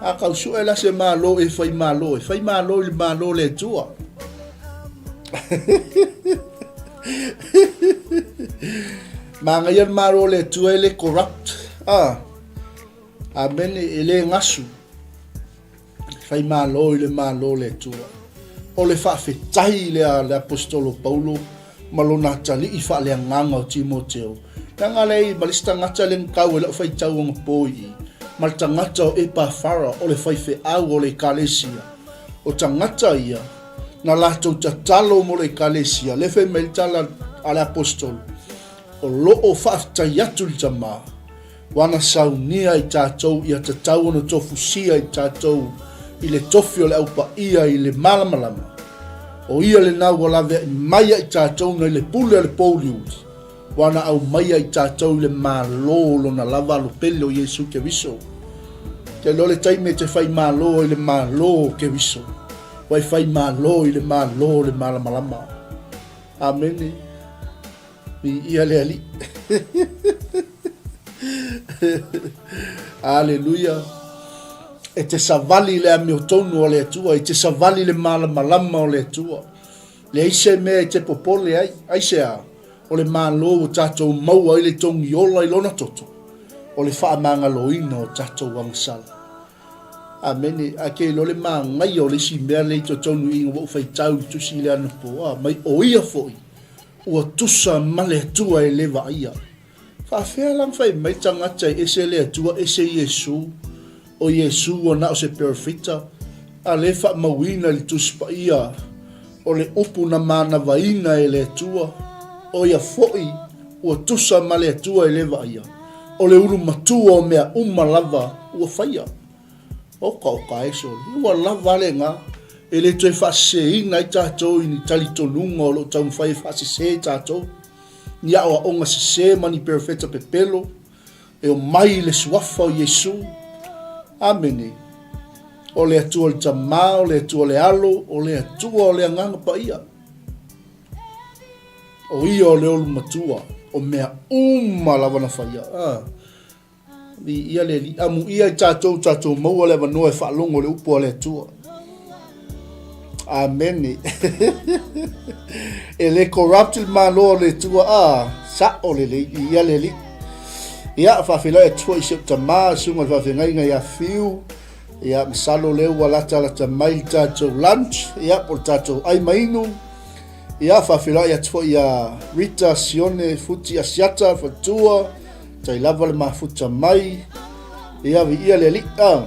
A kau sue la se Malo e fai Malo, e fai Malo i le Malo o le Atua. Manaia le Malo o le Atua e le corrupt. Ah. Amene, e le gasu. Fai malo i le Malo o le Atua. O le faafetai lea a le Aposetolo Paulo ma lona atalii faaleagaga o Timoteo. Leaga lea i ma le isi tagata lea na tau e lau faitau anapo i i, ma le tagata o Epafara o le faifeau o le Ekalesia. O tagata ia, na latou tatalo mo le Ekalesia, lea fai mai le tala a le Aposetolo, o lo o faafetai atu le Tama, Ua na saunia i tatou ia tatau ona tofusia i tatou i le tofi o le Au Paia i le Malamalama. O ia lena ua laveai mai ai tatou nai le pule a le pouliuli, ua na aumaia i tatou i le Malo o Lona lava Alo pele o Iesu Keriso. Te iloa le taimi e te fai malo ai le Malo o Keriso, ua e fai malo i le Malo o le Malamalama. Amene. Viia le Alii. Aleluia. E te savali le amiotonu o le Atua, e te savali le malamalama o le Atua. Leai se mea e te popole ai, aisea? O le Malo ua tatou maua ai le togi ola i lona toto, o le faamagaloina o tatou agasala. Amene. Ae ke iloa le manaia o le isi mea lea i totonu i ina ua ou faitau i le tusi lea anapo, a mai o ia foi ua tusa ma le Atua e le vaaia. Faafefea la ona fai mai tagata e ese le Atua ese Iesu, o Iesu ua na o se perofeta, a lea e faamauina i le Tusi Paia o le upu na manavaina e le Atua, o ia foi ua tusa ma le Atua e le vaaia, o le ulu matua o mea uma lava ua faia. Oka oka e sole, ua lava a lena, e le toe faaseseina ai tatou i ni talitonuga o lo o taumafai e faasese tatou, ni aoaoga sese ma ni perofeta pepelo e omai i le Suafa o Iesu. Amene. O le Atua le Tama, o le Atua le Alo, o le Atua o le Agaga Paia. O ia o le olu matua, o mea uma lava na faia. Ah. Viia le Alii. Amuia i tatou, tatou maua le avanoa e faalogo le upu a le Atua. Amene. e le corrupt le Malo o le Atua. Ah, sa'o lelei. Viia le Alii. Ia, faafeiloai atu foi i si ou tama, susuga i le faafeagaiga ia Fiu. Ia, masalo lea ua latalata mai le tatou lunch, ia, po o le tatou ai ma inu. Ia, faafeiloai atu foi ia Rita Sione Futi Asiata, Fatua, tai lava le mafuta mai. Ia, viia le Alii. Ah.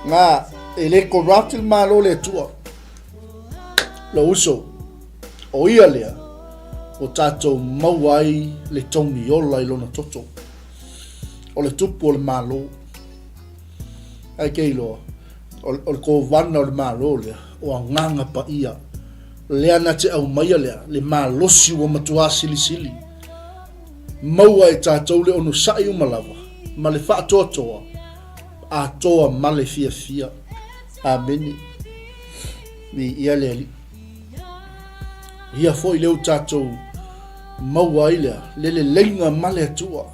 Ngā, e le corrupt le Malo le Atua. Lou uso, o ia lea, o tatou maua ai le togi ola i lona toto. O le tupu o le Malo. Ae ke iloa, o, o le kovana o le Malo lea, o agaga paia. Lea na te aumaia lea, le malosi ua matuā silisili. Maua e tatou le onosai uma lava, ma le faatoatoa, atoa ma le fiafia. Amene. Viia le Alii. Ia foi lea ua tatou maua ai lea, le leleiga ma le Atua.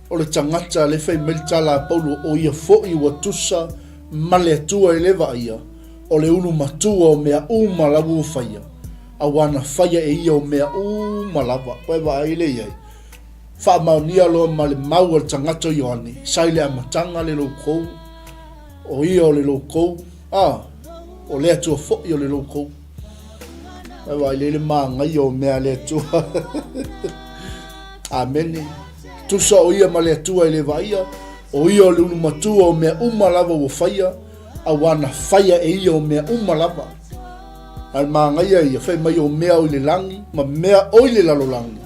O le tagata lea fai mai le tala a Paulo, o ia foi ua tusa ma le Atua e le vaaia, o le ulu matua o mea uma lava ua faia, auā na faia e ia o mea uma lava. Koe vaai lea i ai. Faamaonia loa ma le mau a le tagata o Ioane, sa i le amataga le loukou, o ia o le loukou, a, o le Atua foi o le loukou. Koe vaai lea i le manaia o mea a le Atua. Amene. Tusa o ia ma le Atua e le vaaia, o ia o le ulu matua o mea uma lava ua faia, auā na faia e ia o mea uma lava. A le manaia ia, fai mai o mea o i le lagi, ma mea o i le lalolagi,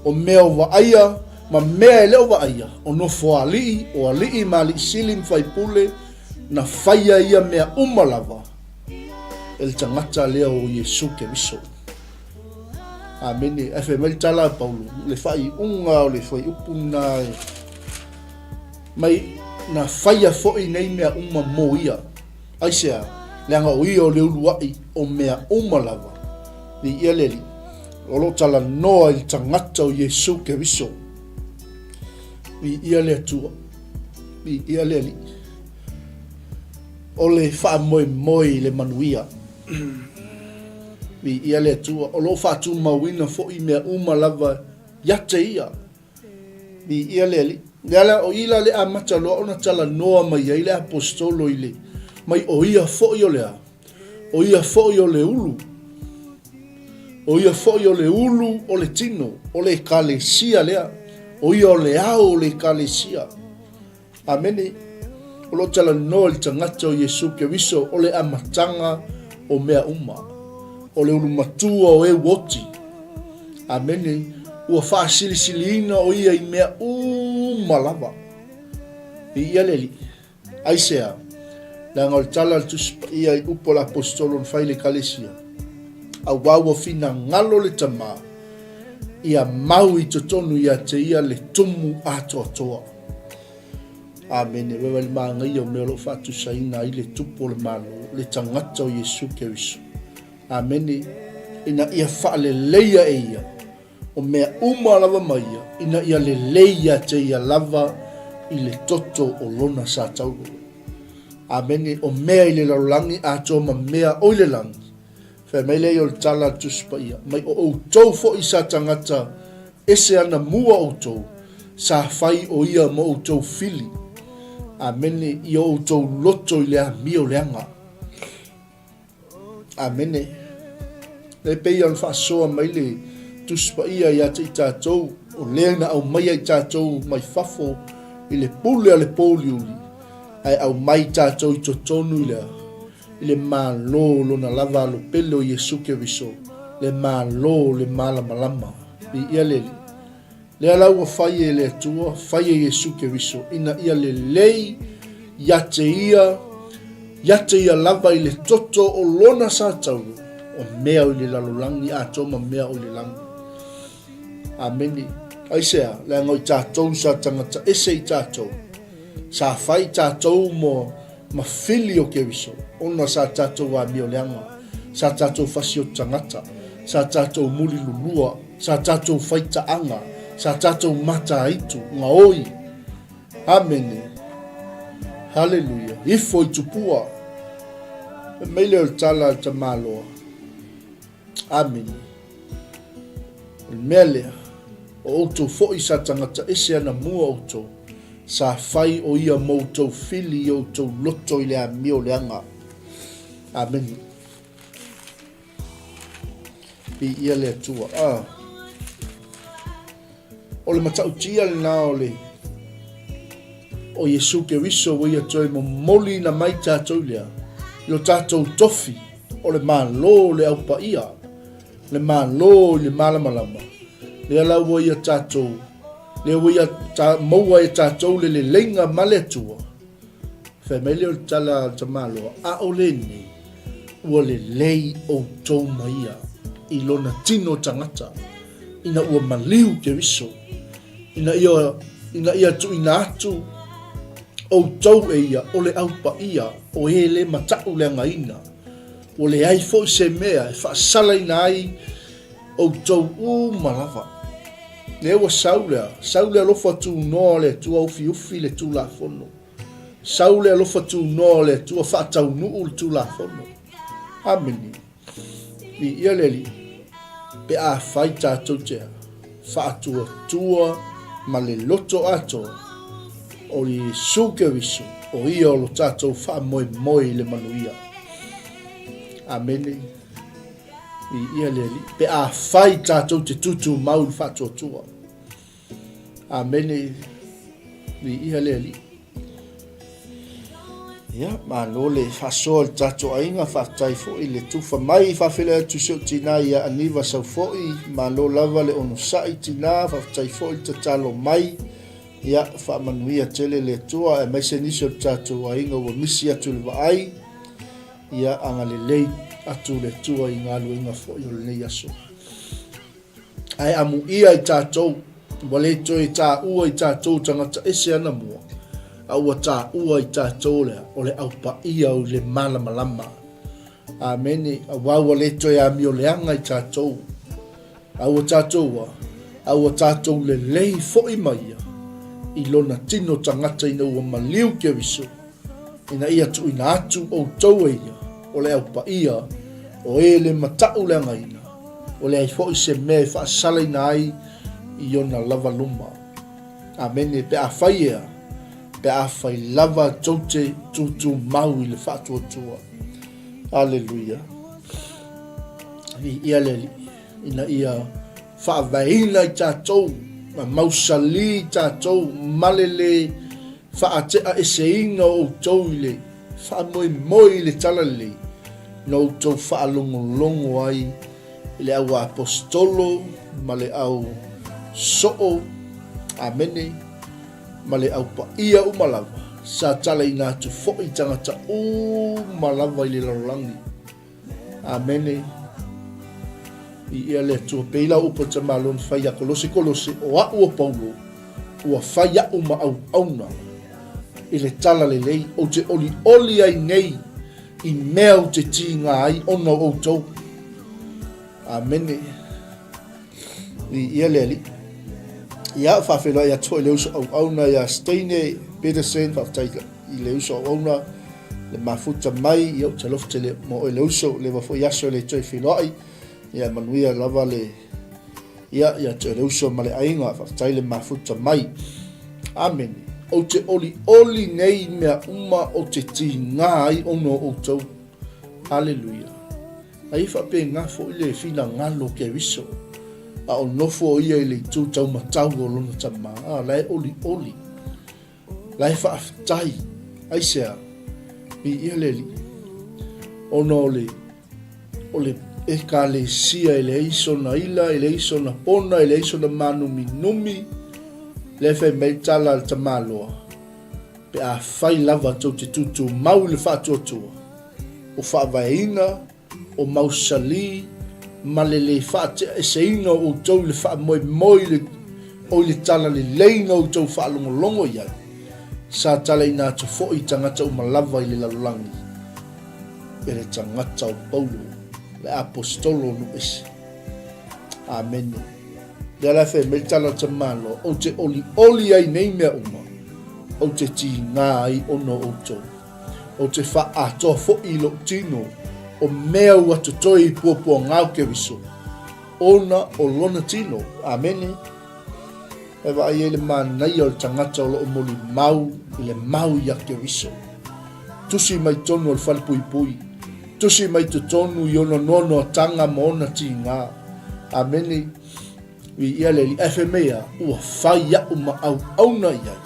o mea o vaaia, ma mea e le o vaaia, o nofoalii, o alii ma alii sili ma faipule, na faia ia mea uma lava e le tagata lea o Iesu Keriso. Amene. Ae fai mai le tala a Paulo, le faaiuga o le fuaiupu lena e mai na faia foi nei mea uma mo ia. Aisea? Leaga o ia o le uluai o mea uma lava. Viia le Alii. O lo o talanoa i le tagata o Iesu Keriso. Viia le Atua. Viia le Alii. O le faamoemoe i le manuia. Viia le Atua, o lo o faatumauina foi mea uma lava ia te Ia. Viia le Alii. Lea la, o i la le amata loa ona talanoa mai ai le Aposetolo i le, mai o ia foi o le a? O ia foi o le ulu. O ia foi o le ulu o le tino, o le Ekalesia lea. O ia o le ao o le Ekalesia. Amene. O lo o talanoa i le tagata o Iesu Keriso, o le amataga o mea uma. O le ulu matua o e uoti. Amene. Ua faasilisiliina o ia i mea uma lava. Viia le Alii. Aisea? Leaga o le tala a le Tusi Paia i upu a le Aposetolo na fai i le Ekalesia, Auā ua finagalo le Tama ia mau i totonu ia te ia le tumu atoatoa. Amene. Vaivai le manaia o mea o lo o faatusaina ai le Tupu o le Malo, le tagata o Iesu Keriso. Amene. Ina ia faaleleia e ia o mea uma lava ma ia, ina ia lelei ia te ia lava i le toto o lona sa taurolo. Amene. O mea i le lalolagi atoa ma mea o i le lagi. Fai mai lea o le tala a le Tusi Paia, mai o outou foi sa tagata ese ana mua outou, sa fai o ia ma outou fili. Amene. I o outou loto i le amio leaga. Amene. E pei ona faasoa mai le Tusi Paia ia te i tatou, o lea na aumaia i tatou mai fafo i le pule a le pouliuli, ae aumai tatou i totonu i le, i le Malo lona lava alo pele o Iesu Keriso, le Malo o le malamalama. Viia le Alii. Lea la ua fai e le Atua, fai e Iesu Keriso, ina ia lelei ia te ia, ia te ia lava i le toto o lona satauro, o mea o i le lalolagi atoa ma mea o i le lagi. Amene. Aisea, leaga o i tatou sa tagata ese i tatou, sa fai tatou mo ma fili o Keriso, ona sa tatou amio leaga, sa tatou fasioto tagata, sa tatou muli lulua, sa tatou faitaaga, sa tatou mataaitu, gaoi. Amene. Haleluia. Ifo i tupua. Fai mai lea o le tala a le tamaloa. Amene. O le mea lea, o outou foi sa tagata ese ana mua outou, sa fai o ia mo outou fili i outou loto i le amio leaga. Amene. Viia le Atua. Ah. O le matautia lena o le o Iesu Keriso ua ia toe momoli ina mai tatou lea i lo tatou tofi o le Malo o le Au Paia, le Malo i le malamalama. Lea la ua ia tatou, lea ua ia ta, maua e tatou le leleiga ma le Atua. Fai mai lea o le tala a le tamaloa, a o lenei, ua lelei outou ma ia i lona tino tagata, ina ua maliu Keriso, ina ia, ina ia tuuina atu outou e ia o le au paia o e le mataʻu leagaina, ua leai foi se mea e faasalaina ai outou uma lava. Lea ua sau lea, sau le alofa tunoa o le Atua ufiufi le Tulafono. Sau le alofa tunoa o le Atua faataunuu le Tulafono. Amene. Viia le Alii, pe afai tatou te faatuatua ma le loto atoa o Iesu Keriso, o ia o lo tatou faamoemoe i le manuia. Amene. Viia le Alii, pe afai tatou te tutumau i le faatuatua. Amene. Viia le Alii. Ia, malo le faasoa i le tatou aiga, faafetai foi le tufa mai, faafeiloai atu i si ou tina ia Aniva Saufo'i, malo lava le onosai tina, faafetai foi le tatalo mai, ia, faamanuia tele le Atua, aemaise nisi o le tatou aiga ua misi atu i le vaai, ia, agalelei atu le Atua i galuega foi o lenei aso. Ae amuia i tatou, ua le toe taua i tatou tagata ese anamua, a ua taua i tatou lea o le Au Paia o le Malamalama. Amene. Aua ua le toe amio leaga i tatou, a ua tatou a, a ua tatou lelei foi ma ia i lona tino tagata ina ua maliu Keriso, ina ia tuuina atu outou e ia o le Au Paia. O e le mataʻu le againa, ua leai foi se mea e faasalaina ai i ona lava luma. Amene. Pe afai ea, pe afai lava tou te tūtūmau i le faatuatua. Aleluia. Viia le Alii, ina ia faavaeina i tatou, ma mausali i tatou, ma le lē faateaeseina o outou i le faamoemoe i le Talalelei, na outou faalogologo ai i le au aposetolo ma le au soo, amene, ma le au paia uma lava, sa talaina atu foi tagata uma lava i le lalolagi. Amene. Viia le Atua. Pei lau upu a le tamaloa na fai ia Kolose, Kolose, o a'u o Paulo, ua fai a'u ma auauna i le tala lelei, ou te olioli ai nei i mea ou te tiga ai ona o outou. Amene. Viia le Alii. Ia, faafeiloai atu foi i le uso auauna ia Steine Petersen, faafetai i le uso auauna le mafuta mai, ia ou te alofa tele mo oe le uso, leva foi aso e le toe feiloai, ia manuia lava le ia ia te oe le uso ma le aiga, faafetai le mafuta mai. Amene. Ou te olioli nei mea uma ou te tiga ai ona o outou. Aleluia. Ai faapena foi le finagalo o Keriso, a o nofo ia i le itu taumatau o lona tama, a la e olioli, la e faafetai. Aisea? Viia le Alii, ona o le, o le Ekalesia e leai sona ila, e leai sona pona, e leai sona mānuminumi, lea e fai mai le tala a le tamaloa, pe afai lava tou te tūtūmau i le faatuatua, o faavaeina, o mausali, ma le lē faateaeseina o outou i le faamoemoe i le, o i le talalelei na outou faalogologo i ai, sa talaina atu foi i tagata uma lava i le lalolagi, e le tagata o Paulo, le Aposetolo o nuu ese. Amene. Lea la e fai mai le tala a Tamaloa, ou te olioli ai nei mea uma, ou te tiga ai ona o outou. Ou te faaatoa foi i lou tino o mea ua totoe i puapuaga o Keriso, ona o lona tino. Amene. E vaai ai le manaia o le tagata o lo o molimau i le mau ia Keriso. Tusi mai tonu o le falepuipui. Tusi mai totonu i ona noanoatanga ma ona tiga. Amene. Viia le Alii. Ae fai mai a, ua fai aʻu ma auauna i ai.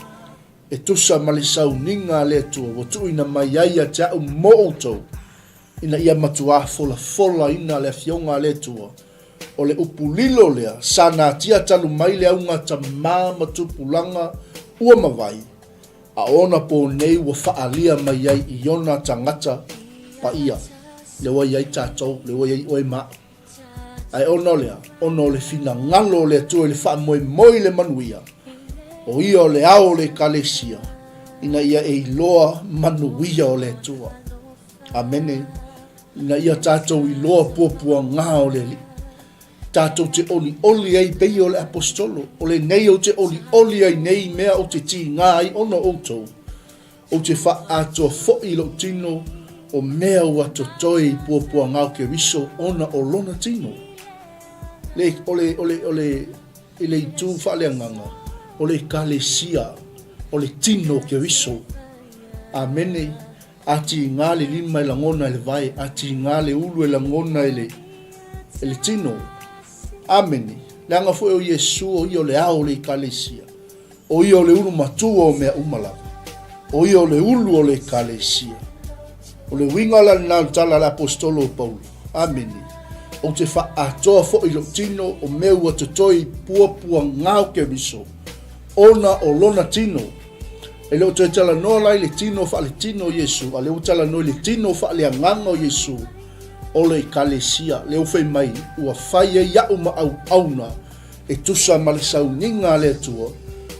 E tusa ma le sauniga a le Atua ua tuuina mai ai ia te a'u mo outou, ina ia matuā folafolaina le Afioga a le Atua, o le upu lilo lea sa natia talu mai le auga tamā ma tupulaga ua mavae, a o ona pō nei ua faaalia mai ai i ona tagata paia, lea ua i ai tatou, lea ua i ai oe ma a'u. Ae ona o le a? Ona o le finagalo o le Atua i le faamoemoe i le manuia, o ia o le ao o le Ekalesia, ina ia e iloa manuia o le Atua. Amene. Ina ia tatou iloa puapuaga o le Alii. Tatou te olioli ai pei o le Aposetolo, o lenei ou te olioli ai nei mea ou te tiga ai ona o outou, Ou te faaatoa foi i lou tino o mea ua totoe i puapuaga o Keriso ona o lona tino. Le, o le, o le, o le, i le itu faaleagaga, o le Ekalesia, o le tino o Keriso. Amene. A tiga le lima e lagona e le vae, a tiga le ulu e lagona e le, e le tino. Amene. Leaga foi o Iesu o ia o le ao o le Ekalesia. O ia o le ulu matua o mea uma lava. O ia o le ulu o le Ekalesia. O le uiga la lena o le tala a le Aposetolo o Paulo. Amene. Ou te faaatoa foi i lou tino o mea ua totoe i puapuaga o Keriso, ona o lona tino. E le o toe talanoa la i le tino faaletino o Iesu, a lea ua talanoa i le tino faaleagaga o Iesu o le Ekalesia. Lea ua fai mai, ua fai ai aʻu ma auauna E tusa ma le sauniga a le Atua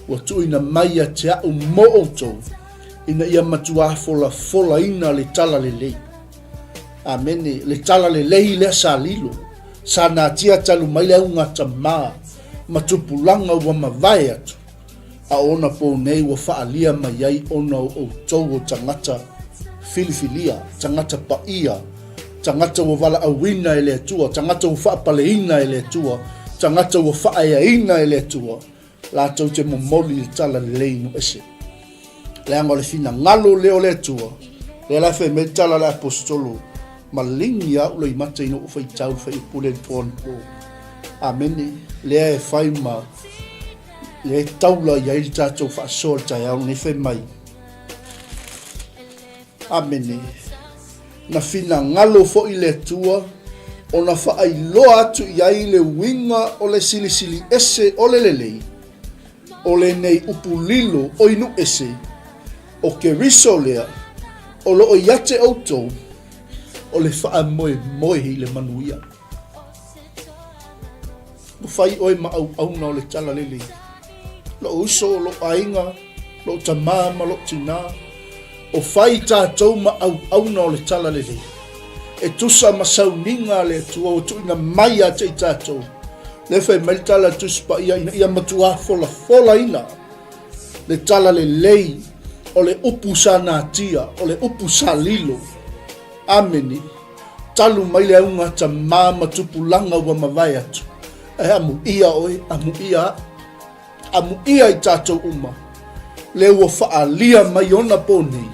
ua tuuina mai ia te a'u mo outou, ina ia matuā folafolaina le talalelei. Amene. Le talalelei lea sa lilo, sa natia talu mai le augatamā ma tupulaga ua mavae atu, a o ona pō nei ua faaalia mai ai ona o outou o tagata filifilia, tagata paia. Tagata ua valaauina e le Atua, tagata ua faapaleina e le Atua, tagata ua faaeaina e le Atua, latou te momoli le tala lelei i nuu ese. Leaga o le finagalo lea o le Atua, lea la e fai mai le tala a le Aposetolo, maligi au loimata ina ua faitau le fuaiupu lea i le po anapo. Amene. Lea e fai ma lea e taula i ai le tatou faasoa i le taeao lenei fai mai. Amene. Na finagalo foi le Atua ona faailoa atu i ai le uiga o le silisili ese o le lelei, o lenei upu lilo o inu ese, o Keriso lea, o lo o ia te outou, o le faamoemoe i le manuia. Ua fai oe ma auauna o le talalelei. Lou uso, lou aiga, lou tamā ma lou tinā, o fai tatou ma auauna o le talalelei. E tusa ma sauniga a le Atua ua tuuina mai ia te i tatou. Lea fai mai le tala a le Tusi Paia ina ia matuā folafolaina le talalelei o le upu sa natia, o le upu sa lilo. Amene. Talu mai le auga tamā ma tupulaga ua mavae atu, ae amuia oe, amuia aʻu, amuia i tatou uma, lea ua faaalia mai ona po nei,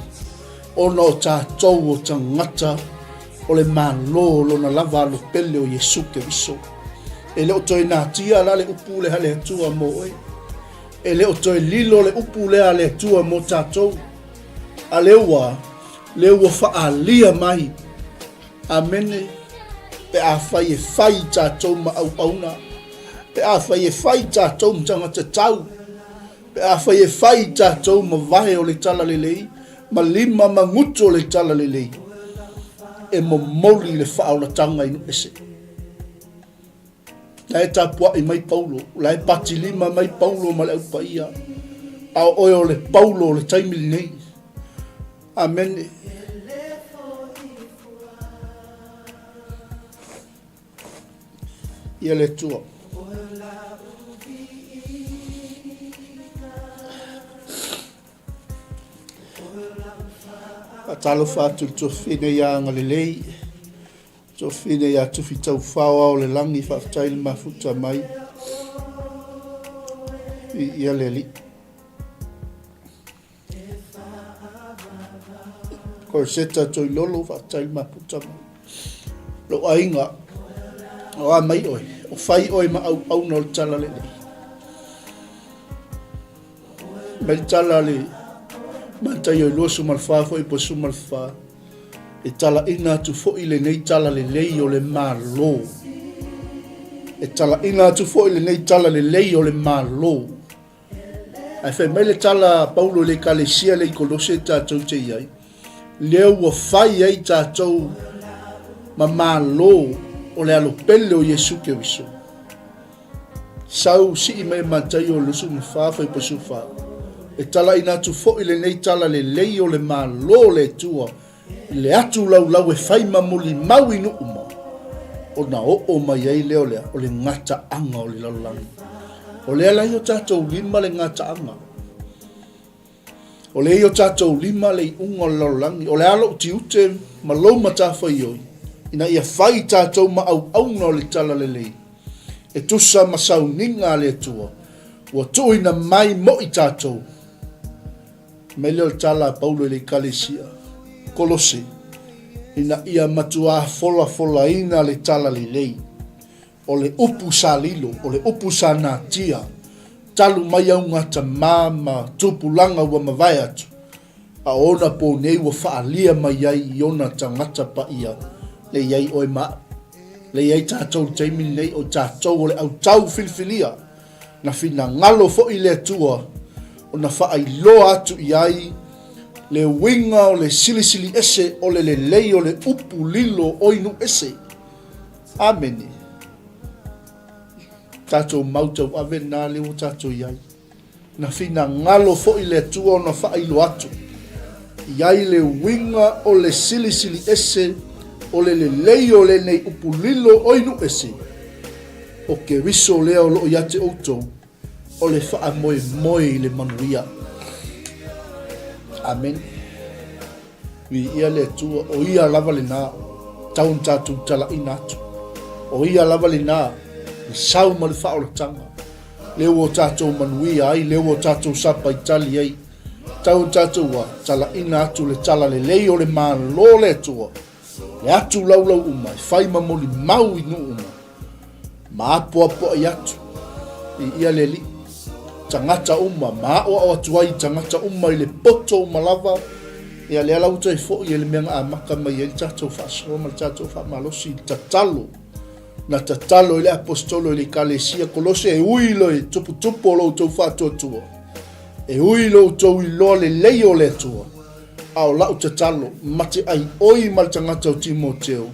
ona o tatou o tagata o le Malo o Lona lava Alo pele o Iesu Keriso. E le o toe natia la le upu lea a le Atua mo oe. E le o toe lilo le upu lea a le Atua mo tatou. A lea ua, lea ua faaalia mai. Amene. Pe afai e fai i tatou ma auauna, pe afai e fai i tatou ma tagata tau, pe afai e fai i tatou ma vae o le talalelei, ma lima ma gutu o le talalelei, e momoli le faaolataga i nuu ese. La e tapuai mai Paulo, la e patilima mai Paulo ma le Au Paia, a o oe o le Paulo o le taimi lenei. Amene. Ia le Atua. Faatalofa atu i le tuafafine ia Agalelei. Tuafafine ia Tufi Taufao ao o le lagi, faafetai le mafuta mai. Viia le Alii. Corseta Toilolo, faafetai le mafuta mai. Lou aiga, o a mai oe, o fai oe ma auauna o le talalelei. Mai le tala a le Mataio i 24 foi po 14, e talaina atu foi lenei talalelei o le Malo. E talaina atu foi lenei talalelei o le Malo. Ae fai mai le tala a Paulo i le Ekalesia lea i Kolose tatou te i ai, lea ua fai ai tatou ma Malo o le Alo pele o Iesu Keriso. Sau sii mai e Mataio 24 fuaiupu 14. E talaina atu foi lenei tala lelei o le Malo o le Atua i le atu laulau e fai ma molimau i nuu uma, ona oo mai ai lea o le a? O le gataaga o le lalolagi. O lea la i o tatou lima le gataaga. O lea i o tatou lima le iuga o le lalolagi. O le a lou tiute ma lou matafaioi ina ia fai tatou ma auauna o le talalelei e tusa ma sauniga a le Atua ua tuuina mai mo i tatou. Mai lea o le tala a Paulo i le Ekalesia Kolose, ina ia matuā folafolaina le talalelei. O le upu sa lilo, o le upu sa natia, talu mai augatamā ma tupulaga ua mavae atu, a o ona pō nei ua faaalia mai ai i ona tagata paia, le i ai oe ma aʻu. Le i ai tatou i le taimi lenei, o tatou o le autau filifilia, na finagalo foi le Atua ona faailoa atu i ai le uiga o le silisili ese o le lelei o le upu lilo oi nuu ese. Amene. Tatou mau tauave lena lea ua tatou i ai. Na finagalo foi le Atua ona faailoa atu i ai le uiga o le silisili ese o le lelei o lenei upu lilo oi nuu ese. O Keriso lea o lo o ia te outou, o le faamoemoe i le manuia. Amene. Viia le Atua, o ia lava lena. Tau ona tatou talaina atu. O ia lava lena, le sau ma le faaolataga. Lea ua tatou manuia ai, lea ua tatou sapaitali ai. Tau ona tatou a, talaina atu le tala lelei o le Malo o le Atua, le atu laulau uma e fai ma molimau i nuu uma. Ma apoapoai atu i ia le Alii, tagata uma, ma aoao atu ai i tagata uma i le poto uma lava, ia lea la ua toe foi e le mea na amata mai ai le tatou faasoa ma le tatou faamalosi i le tatalo. Na tatalo i le Aposetolo i le Ekalesia Kolose e ui le tuputupu o lo outou faatuatua, e ui lo outou iloa lelei o le Atua, a o lau tatalo, ma te aioi ma le tagata o Timoteo,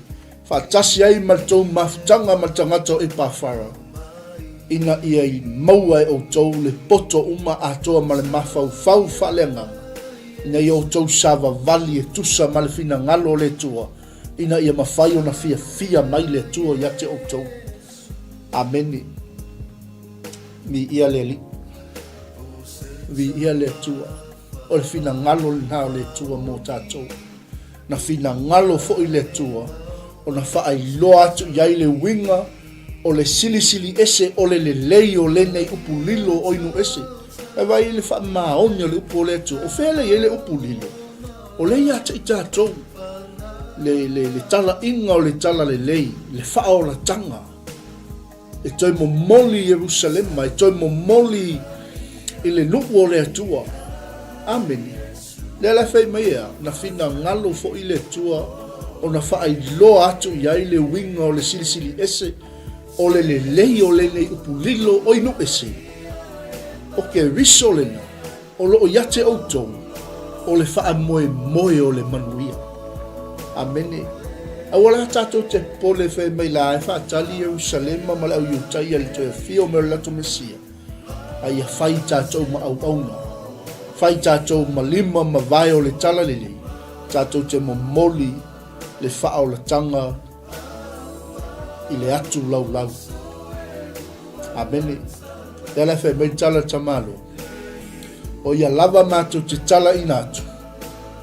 faatasi ai ma le tou mafutaga ma le tagata o Epafara, ina ia i maua e outou le poto uma atoa ma le mafaufau faaleagaga, ina ia outou savavali e tusa ma le finagalo o le Atua, ina ia mafai ona fiafia mai le Atua ia te outou. Amene. Viia le Alii. Viia le Atua. O le finagalo lena o le Atua mo tatou. Na finagalo foi le Atua ona faailoa atu i ai le uiga o le silisili ese o le lelei o lenei upu lilo o inu ese. E vaai i le faamaoni o le upu o le Atua. O fea le i ai le upu lilo? O lea ia te i tatou le, le, le talaiga o le talalelei, le faaolataga e toe momoli i Ierusalema, e toe momoli i le nuu o le Atua. Amene. Lea la e fai mai ea, na finagalo foi le Atua ona faailoa atu i ai le uiga o le silisili ese, o le lelei o lenei upu lilo o inu ese. O Keriso lena, O lo o ia te outou o le faamoemoe o le manuia. Amene. Aua la tatou te popole fai mai la e faatali Ierusalema ma le au Iutaia i le toe afio mai o le latou Mesia. A ia fai tatou ma auauna, fai tatou ma lima ma vae o le talalelei, tatou te momoli le faaolataga i le atu laulau. Amene. Lea la e fai mai le tala a le tamaloa. O ia lava matou te talaina atu.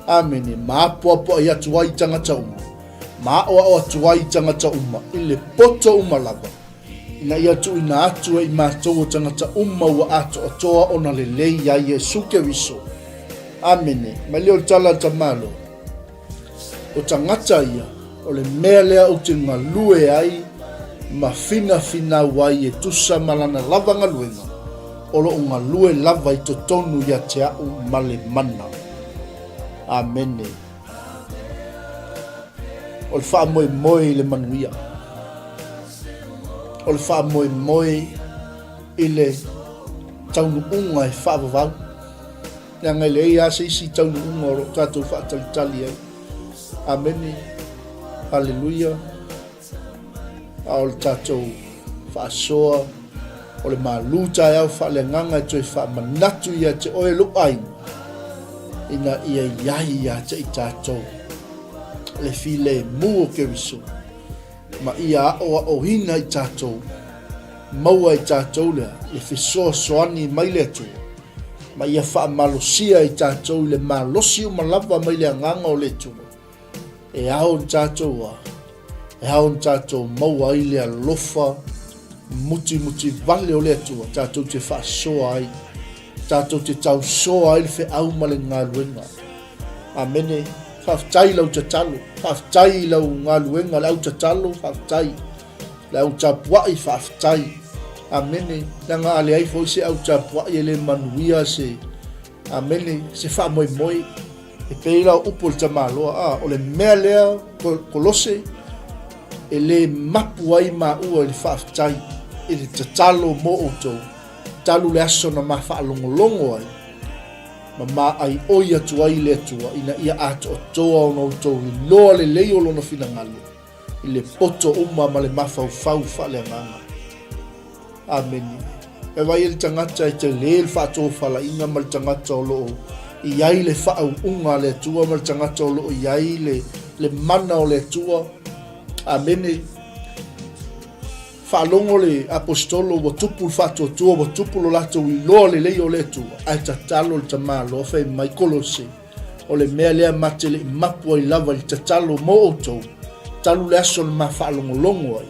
Amene. Ma apoapoai atu ai i tagata uma. Ma aoao atu ai i tagata uma i le poto uma lava. Ina ia tuuina atu e i matou o tagata uma ua atoatoa ona lelei iā Iesu Keriso. Amene. Mai lea o le tala a le tamaloa. O tagata ia, o le mea lea ou te galue ai ma finafinau ai e tusa ma lana lava galuega, o lo o galue lava i totonu ia te au ma le mana. Amene. O le faamoemoe i le manuia. O le faamoemoe i le taunuuga e faavavau. Leaga e leai lava se isi taunuuga o lo o tatou faatalitali ai. Amene. Haleluia. A o le tatou faasoa o le malu taeao faaleagaga e toe faamanatu ia te oe lou aiga ina ia i ai ia te i tatou le filemu o Keriso ma ia aoaoina i tatou maua i tatou lea le fesoasoani mai le Atua ma ia faamalosia i tatou i le malosi uma lava mai le Agaga o le Atua, e ao ona tatou a, e ao ona tatou maua ai le alofa mutimuti vale o le Atua, tatou te faasoa ai, tatou te tausoa ai le feau ma le galuega. Amene. Faafetai i lau tatalo, faafetai i lau galuega, le au tatalo, faafetai. Le au tapuai, faafetai. Amene. Leaga a leai foi se au tapuai e le manuia se, amene, se faamoemoe. E pei la o upu o le tamaloa, a, o le mea lea, Kolose, e le mapu ai maua i le faafetai, i le tatalo mo outou, talu le aso na ma faalogologo ai, ma maaioi atu ai le Atua, ina ia atoatoa ona outou iloa lelei o Lona finagalo, i le poto uma ma le mafaufau faaleagaga. Amene. E vaai ai le tagata e tele le faatofalaiga ma le tagata o lo o i ai le faauuga a le Atua ma le tagata o lo o i ai le, le mana o le Atua. Amene. Faalogo le aposetolo ua tupu le faatuatua, ua tupu lo latou iloa lelei o le Atua, ae tatalo le tamaloa fai mai Kolose. O le mea lea ma te le i mapu ai lava i le tatalo mo outou, Talu le aso na ma faalogologo ai,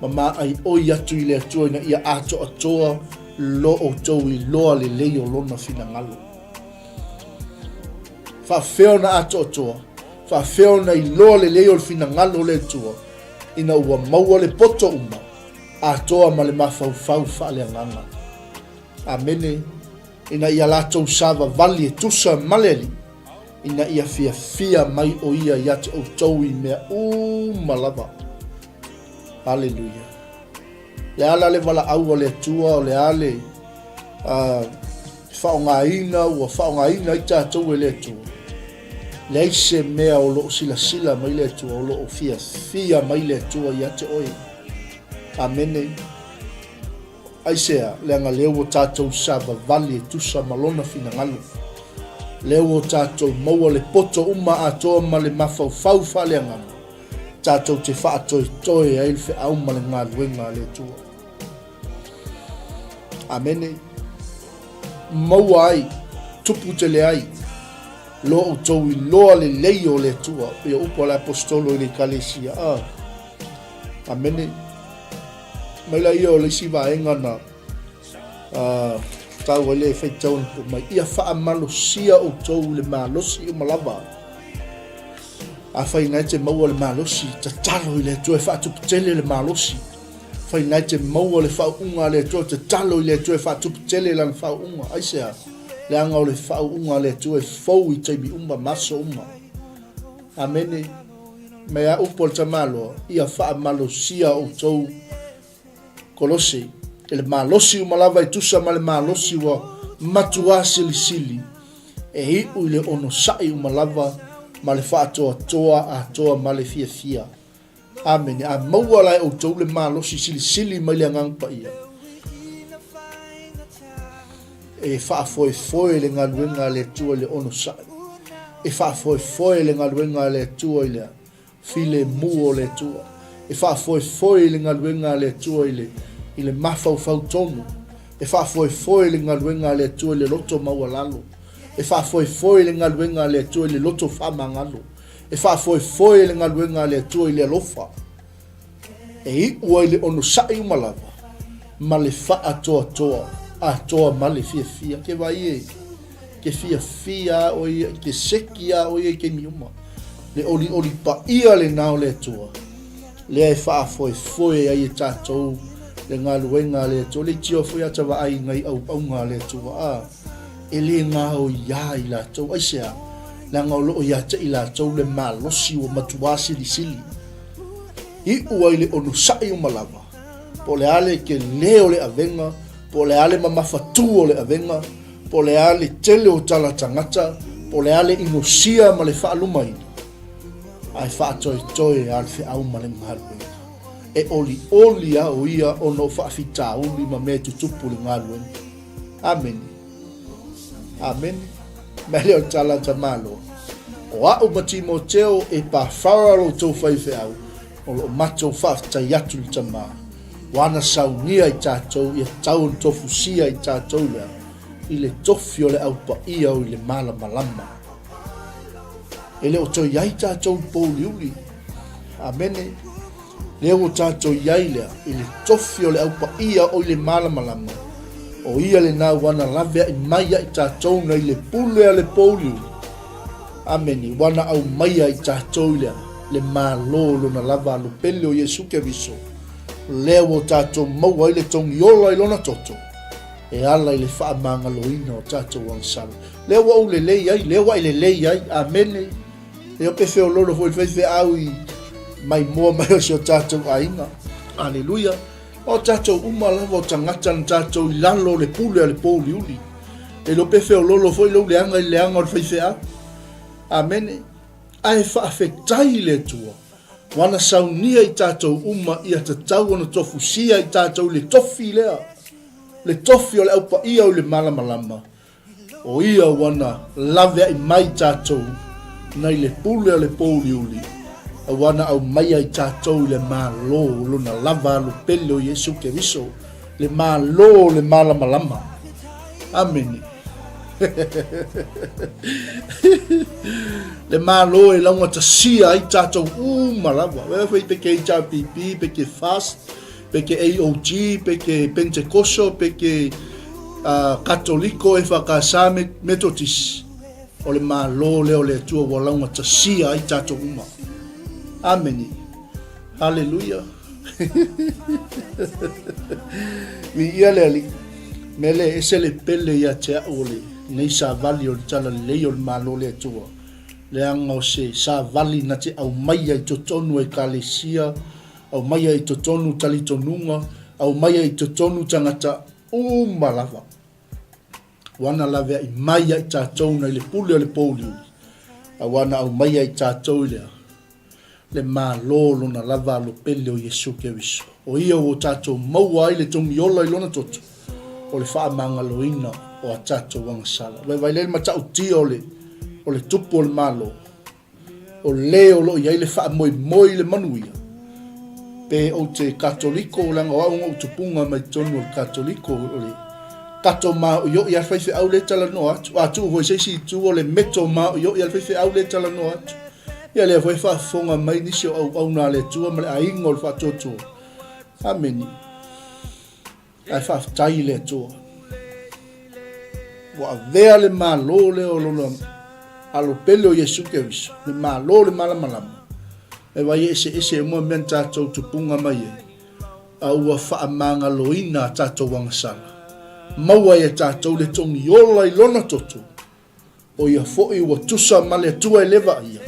ma ma aioi atu i le Atua ina ia atoatoa lo outou iloa lelei o Lona finagalo. Faafefea ona atoatoa? Faafefea ona iloa lelei o le finagalo o le Atua ina ua maua le poto uma atoa ma le mafaufau faaleagaga? Amene. Ina ia latou savavali e tusa ma le Alii, ina ia fiafia mai o Ia ia te outou i mea uma lava. Aleluia. Le a la le valaau a le Atua, o le a le uh, faaaogaina, ua faaaogaina ai tatou e le Atua. Leai se mea o lo o silasila mai le Atua, o lo o fiafia mai le Atua ia te oe. Amene. Aisea? Leaga lea ua tatou savavali e tusa ma Lona finagalo. Lea ua tatou maua le poto uma atoa ma le mafaufau faaleagaga, tatou te faatoetoe ai le feau ma le galuega a le Atua. Amene. Maua ai, tupu tele ai, lo outou iloa lelei o le Atua, pei o upu a le Aposetolo i le Ekalesia. Ah. Amene. Mai laia o le isi vaega na tau ai le faitau na tuu mai, ia faamalosia outou i le malosi uma lava. Afai na e te maua le malosi, tatalo i le Atua e faatuputele le malosi. Afai na e te maua le faauuga a le Atua, tatalo i le Atua e faatuputele lana faauuga. Aisea? Leaga o le faauuga a le Atua e fou i taimi uma ma aso uma. Amene. Me a upu a le tamaloa, ia faamalosia outou Kolose i le malosi uma lava e tusa ma le malosi ua matuā silisili, e iu i le onosai uma lava ma le faatoatoa atoa ma le fiafia. Amene. A maua la e outou le malosi silisili mai le Agaga Paia, e faafoefoe le galuega a le Atua i le onosai, e faafoefoe le galuega a le Atua i le filemu o le Atua, e faafoefoe le galuega a le Atua i le, i le mafaufau tonu, e faafoefoe le galuega a le Atua i le loto maualalo, e faafoefoe le galuega a le Atua i le loto faamagalo, e faafoefoe le galuega a le Atua i le alofa. E iu ai le onosai uma lava ma le faatoatoa atoa ma le fiafia. Ke vai e, ke fiafia a oe ia, ke seki a oe ia i taimi uma. Le olioli paia lena o le Atua, lea e faafoefoe ai e tatou le galuega a le Atua. Le itio foi a ta vaai i nai auauna a le Atua, a, e le gaoia i latou. Aisea? Leaga o lo o ia te i latou le malosi ua matuā silisili. Iu ai le onosai uma lava, po o le a le tele o le avega, po o le a le mamafatū o le avega, po o le a le tele o tala tagata, po o le a le inosia ma le faalumaina, ae faatoetoe a le feau ma le galuega. E olioli lava o ia ona o faafitauli ma mea e tutupu i le galuega. Amene. Amene. Mea lea o le tala a Tamaloa. O a'u ma Timoteo e Epafara lo outou faifeau, o lo o matou faafetai atu i le Tama, ua ana saunia i tatou ia tatau ona tofusia i tatou lea i le tofi o le Au Paia o i le Malamalama. E le o toe i ai tatou i pouliuli. Amene. Lea ua tatou i ai lea i le tofi o le Au Paia o i le Malamalama, o ia lena ua na laveai mai ia i tatou nei le pule a le pouliuli. Amene, ua na aumaia i tatou i lea le Malo lona lava alopele o Iesu Keriso, lea ua tatou maua ai le togi ola i lona toto, e ala i le faamagaloina o tatou agasala. Lea ua ou lelei ai, lea ua e lelei ai. Amene. E o pe feololo foi le faifeau i mai moa mai o si o tatou aiga. Aleluia. O tatou uma lava o tagata na tatou i lalo o le pule a le pouliuli. E le o pe feololo foi lou leaga i le leaga o le faifeau. Amene. Ae faafetai i le Atua, ua na saunia i tatou uma ia tatau ona tofusia i tatou i le tofi lea, le tofi o le Au Paia o i le Malamalama, O ia ua na laveai mai tatou nai le pule o le pouliuli, a ua na aumaia i tatou i le Malo o Lona lava alu pele o Iesu Keriso, le Malo o le malamalama. Amene. Le Malo e laugatasia ai tatou uma lava. Wea foi pe ke HRPP, pe ke FAST, pe ke AOG, pe ke Pentekoso, pe ke uh, Katoliko, EFKS, Methodist. O le Malo lea o le Atua ua laugatasia ai tatou uma. Ameni. Haleluia. Viia le Alii. Mea lea e ese le pele ia te au o lenei savali o le talalelei o le Malo o le Atua, leaga o se savali na te aumaia i totonu Ekalesia, aumaia i totonu talitonuga, aumaia i totonu tagata uma lava. Ua na laveai mai ia i tatou nai le pule o le pouliuli, a ua na aumaia i tatou i le le Malo lona lava alo pele o Iesu Keriso. O ia ua tatou maua ai le togi ola i lona toto, o le faamagaloina o a tatou agasala. Vaivai lea le matautia o le, o le tupu o le Malo, o le o lo o i ai le faamoemoe i le manuia, pe ou te Katoliko, leaga o au na ou tupuga mai totonu o le Katoliko, o le kato maoioi a le faifeau lea e talanoa atu. A tuu foi se isi itu o le meto maoioi a le faifeau lea e talanoa atu. Ia lea foi e faafofoga mai nisi o auauna a le Atua ma le aiga o le faatuatua. Ameni. Ae faafetai i le Atua. Ua avea le Malo lea o lona Alo pele o Iesu Keriso, le Malo o le malamalama, e vai eseese uma mea na tatou tupuga mai ai, a ua faamagaloina a tatou agasala. Maua ai e tatou le togi ola i lona toto, O ia foi ua tusa ma le Atua e le vaaia,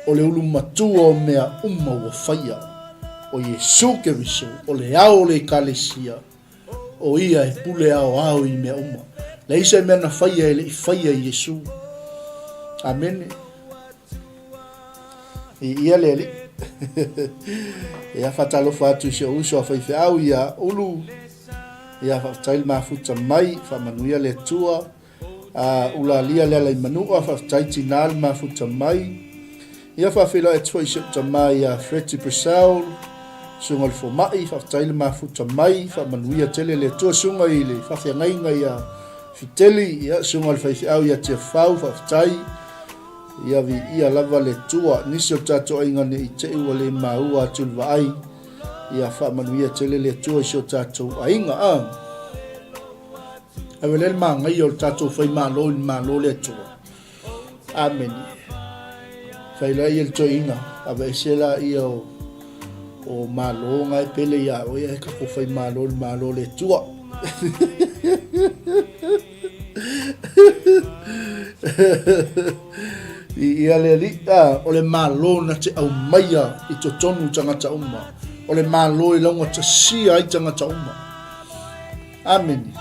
o le ulu matua o mea uma ua faia. O Iesu Keriso, o le ao o le Ekalesia, o ia e pule aoao i mea uma. Leai se mea na faia e le i faia e Iesu. Amene. Viia le Alii. Ia, faatalofa atu i si ou uso a faifeau ia Ulu. Ia, faafetai le mafuta mai, faamanuia le Atua. A ulalia le ala i Manua, faafetai tinā le mafuta mai. Ia faafeiloai atu foi i si ou tama ia Freddy Purcell, susuga i le fomai, faafetai le mafuta mai, faamanuia tele le Atua, susuga i le faafeagaiga ia Fiteli, ia susuga i le faifeau ia Tiafau, faafetai. Ia viia lava le Atua, nisi o tatou aiga ne i te i ua le maua atu i le vaai, ia faamanuia tele le Atua i si o tatou aiga. A. Ave lea le manaia o le tatou faimalo i le Malo le Atua. Amene. Fai la ia le toeaina, aveese la ia o, o malo nga e pele ia oe ae tatou faimalo i le Malo le Atua. I ia le alii, a, o le Malo na te aumaia i totonu tagata uma. O le Malo e laugatasia ai tagata uma. Amene.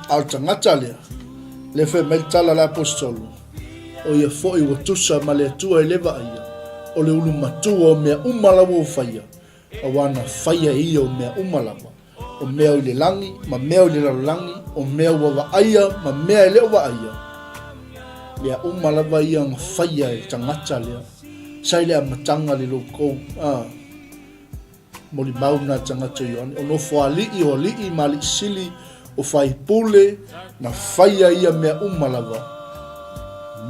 A o le tagata lea, lea fai mai le tala a le Aposetolo, o ia foi ua tusa ma le Atua e le vaaia, o le ulu matua o mea uma lava ua faia, auā na faia e ia o mea uma lava, o mea o i le lagi, ma mea o i le lalolagi, o mea ua vaaia, ma mea e le o vaaia, mea uma lava ia na faia e le tagata lea, sa i le amataga le loukou, a. Molimau nā tagata o Ioane, o nofoalii o alii ma alii sili, o faipule, na faia ia mea uma lava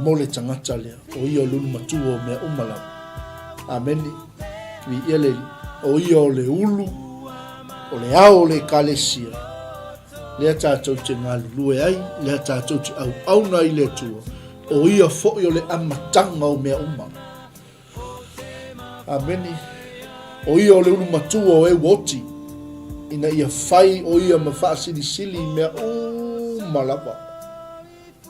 mo le tagata lea, o ia o le ulu matua o mea uma lava. Amene. Viia le Alii. O ia o le ulu, o le ao o le Ekalesia, lea tatou te galulue ai, lea tatou te auauna ai i le Atua, o ia foi o le amataga o mea uma. Amene. O ia o le ulu matua o e ua oti, ina ia fai o ia ma faasilisili i mea uma lava.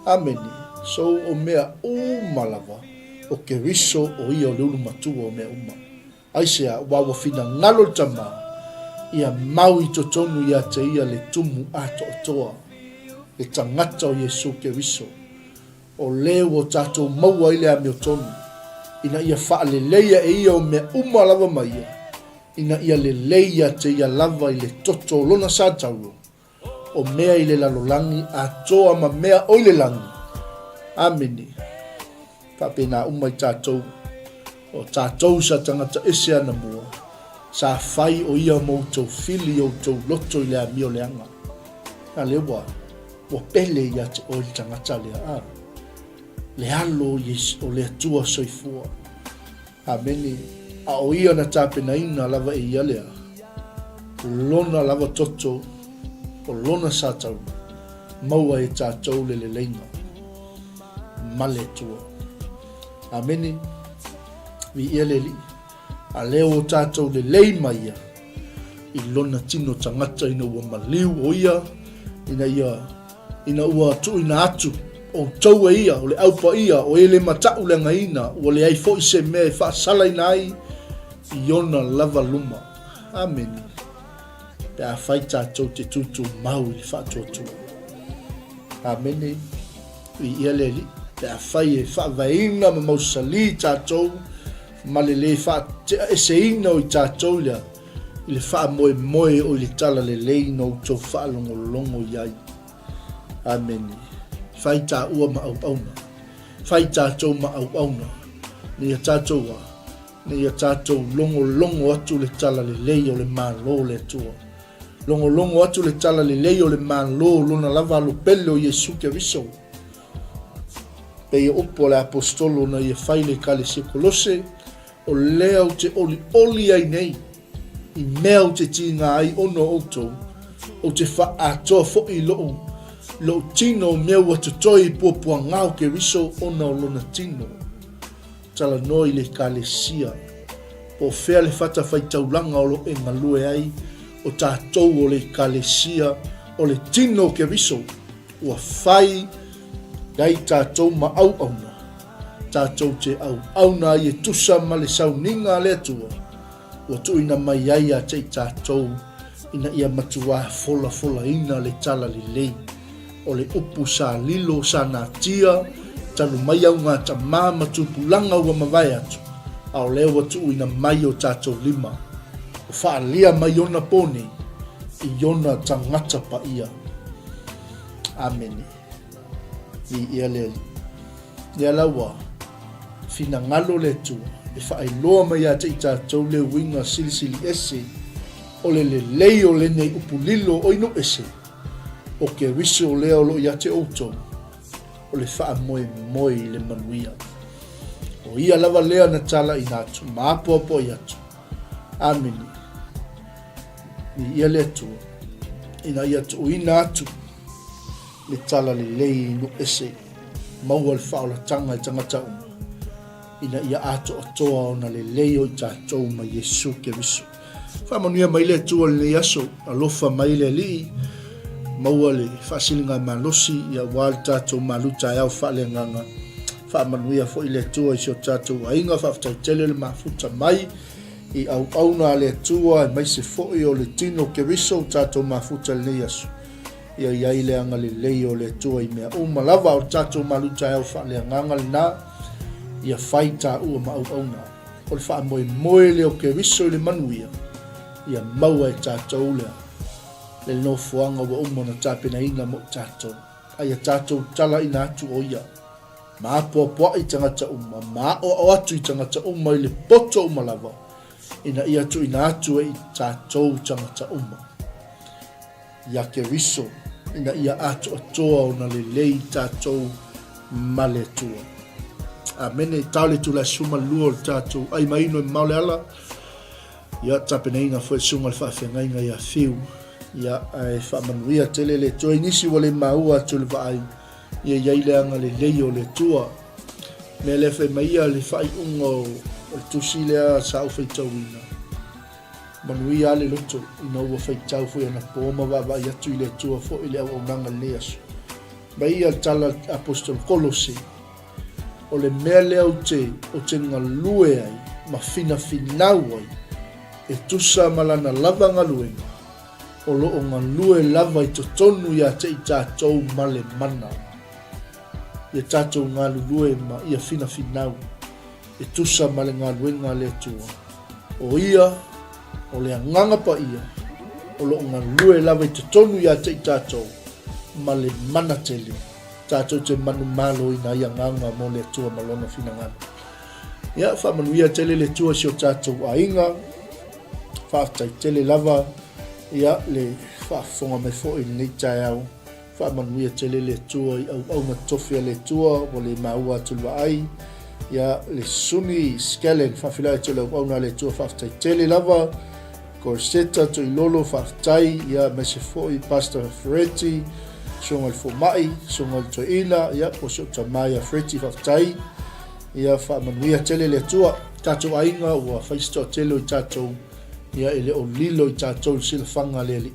Amene. So o mea uma lava, o Keriso o ia o le ulu matua o mea uma. Aisea, aua ua finagalo le Tama, ia mau i totonu ia te ia le tumu atoatoa, le tagata o Iesu Keriso. O le ua tatou maua ai le amiotonu, ina ia faaleleia e ia o mea uma lava ma ia, ina ia lelei ia te ia lava i le toto o lona satauro, o mea i le lalolagi atoa ma mea o i le lagi. Amene. Faapena uma i tatou, o tatou sa tagata ese anamua, sa fai o ia ma outou fili i outou loto i le amio leaga. A lea ua, ua pele ia te oe le tagata lea, a. Le Alo o le Atua soifua. Amene. A o ia na tapenaina lava e ia lea, lona lava toto, o lona sa taula, maua e tatou le leleiga ma le Atua. Amene. Viia le Alii. A lea ua tatou lelei ma ia i lona tino tagata ina ua maliu o ia, ina ia Ina ua tuuina atu outou e ia, o le au paia, o e le mataʻu leagaina, ua leai foi se mea e faasalaina ai i ona lava luma. Amene. Pe afai tatou te tūtūmau i le faatuatua. Amene. Viia le Alii. Pe afai e faavaeina ma mausali tatou ma le lē faateaeseina o i tatou i le i le faamoemoe o i le talalelei na outou faalogologo i ai. Amene. Fai tāua ma auauna. Fai tātou ma auauna. Ina ia tātou a, ina ia tātou logologo atu le talalelei o le Malo o le Atua. Logologo atu le talalelei o le Malo o Lona lava Alo pele o Iesu Keriso. Pei o upu a le Aposetolo na ia fai le Ekalesia Kolose, O lea ou te olioli ai nei, i mea ou te tiga ai ona o outou, ou te faaatoa foi i lou, lou tino o mea ua totoe i puapuaga o Keriso ona o lona tino. Talanoa i le Ekalesia. Po o fea le fatafaitaulaga o lo e galue ai, o tatou o le Ekalesia, o le tino o Keriso, Ua fai ai tatou ma auauna, tatou te auauna ai e tusa ma le sauniga a le Atua, ua tuuina mai ai ia te i tatou ina ia matuā folafolaina le talalelei o le upu sa lilo sa natia talu mai au ngā tamā ma tupulaga ua mavae atu, a o lea ua tuuina mai o tatou lima, ua faaalia mai ona pō nei i ona tagata paia. Amene. Viia le Alii. Lea la ua finagalo le Atua e faailoa mai ia te i tatou le uiga silisili ese o le lelei o lenei upu lilo o inu ese o Keriso lea o lo o ia te outou, o le faamoemoe i le manuia. O ia lava lea na talaina atu ma apoapoai atu. Amene. Viia le Atua, ina ia tuuina atu le talalelei i nuu ese, maua le faaolataga i tagata uma, ina ia atoatoa ona lelei o i tatou ma Iesu Keriso. Faamanuia mai le Atua i lenei aso, alofa mai le Alii, maua le faasiligamalosi aua le tatou malu taeao faaleagaga. Faamanuia foi le Atua i si o tatou aiga, faafetai tele le mafuta mai i auauna a le Atua aemaise foi o le tino Keriso o tatou mafuta i lenei aso. Ia i ai le agalelei o le Atua i mea uma lava o le tatou malu taeao faaleagaga lena, ia fai taua ma auauna. O le faamoemoe lea o Keriso i le manuia, ia maua e tatou lea le nofoaga ua uma ona tapenaina mo tatou. A ia tatou talaina atu o ia ma apoapoai i tagata uma, ma aʻoaʻo atu i tagata uma i le poto uma lava, ina ia tuuina atu e i tatou tagata uma iā Keriso, ina ia atoatoa ona lelei tatou ma le Atua. Amene. Tao le itula e 12 o le tatou ai ma inu e mamao le ala. Ia, tapenaina foi le susuga i le faafeagaiga ia Fiu. Ia, ae faamanuia tele le Atua i nisi ua le maua atu le vaai. Ia i ai le agalelei o le Atua. Mea lea fai mai ia le faaiuga o le tusi lea sa ou faitauina. Manuia lava le loto ina ua faitau foi anapo ma vaavaai atu i le Atua foi i le auaunaga i lenei aso. Mai ia le tala a Aposetolo Kolose, o le mea lea ou te, ou te galue ai ma finafinau ai e tusa ma lana lava galuega, o lo o galue lava i totonu ia te i tatou ma le mana. Ia tatou galulue ma ia finafinau e tusa ma le galuega a le Atua. O ia, o le Agaga Paia, o lo o galue lava i totonu ia te i tatou ma le mana tele, tatou te manumaloina ai agaga mo le Atua ma Lona finagalo. Ia, faamanuia tele le Atua i si o tatou aiga. Faafetai tele lava ia le faafofoga mai foi i lenei taeao. Faamanuia tele le Atua i auauna tofi a le Atua ua le maua atu le vaai. Ia, le Suni Skellen, faafeiloai atu i le auauna a le Atua, faafetai tele lava. Corsetta Tuilolo, faafetai. Ia, aemaise foi Pastor Ferretti, Susuga i le Fomai, Susuga i le Toeaina, ia, po o si ou tama ia Ferretti, faafetai. Ia, faamanuia tele le Atua. Tatou aiga ua fai se toatele o i tatou, ia, e le o lilo i tatou le silafaga a le Alii.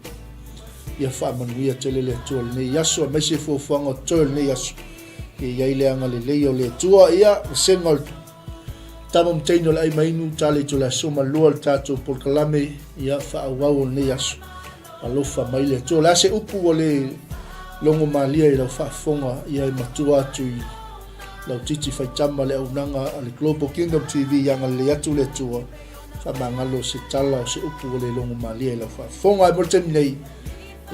Ia faamanuia tele le Atua i lenei aso, aemaise fuafuaga o totoe o lenei aso. Ia i ai le agalelei o le Atua. Ia, vasega o le tama ma teine o le ai mainu, tale i tole aso ma lua le tatou polokalame, ia faaauau o lenei aso. Alofa mai le Atua. O le a se upu ua le logo malia i lau faafofoga, ia e matua atu i lau titi faitama le auaunaga a le Global Kingdom TV, ia agalelei atu le Atua. Faamagalo se tala o se upu ua le logo malie i lau faafofoga. Ae mo le taimi nei,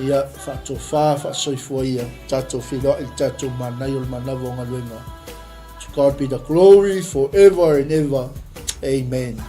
ia faatofa, faasoifua ia, tatou feiloai i le tatou manaia o le manava o galuega. To God be the glory forever and ever. Amen.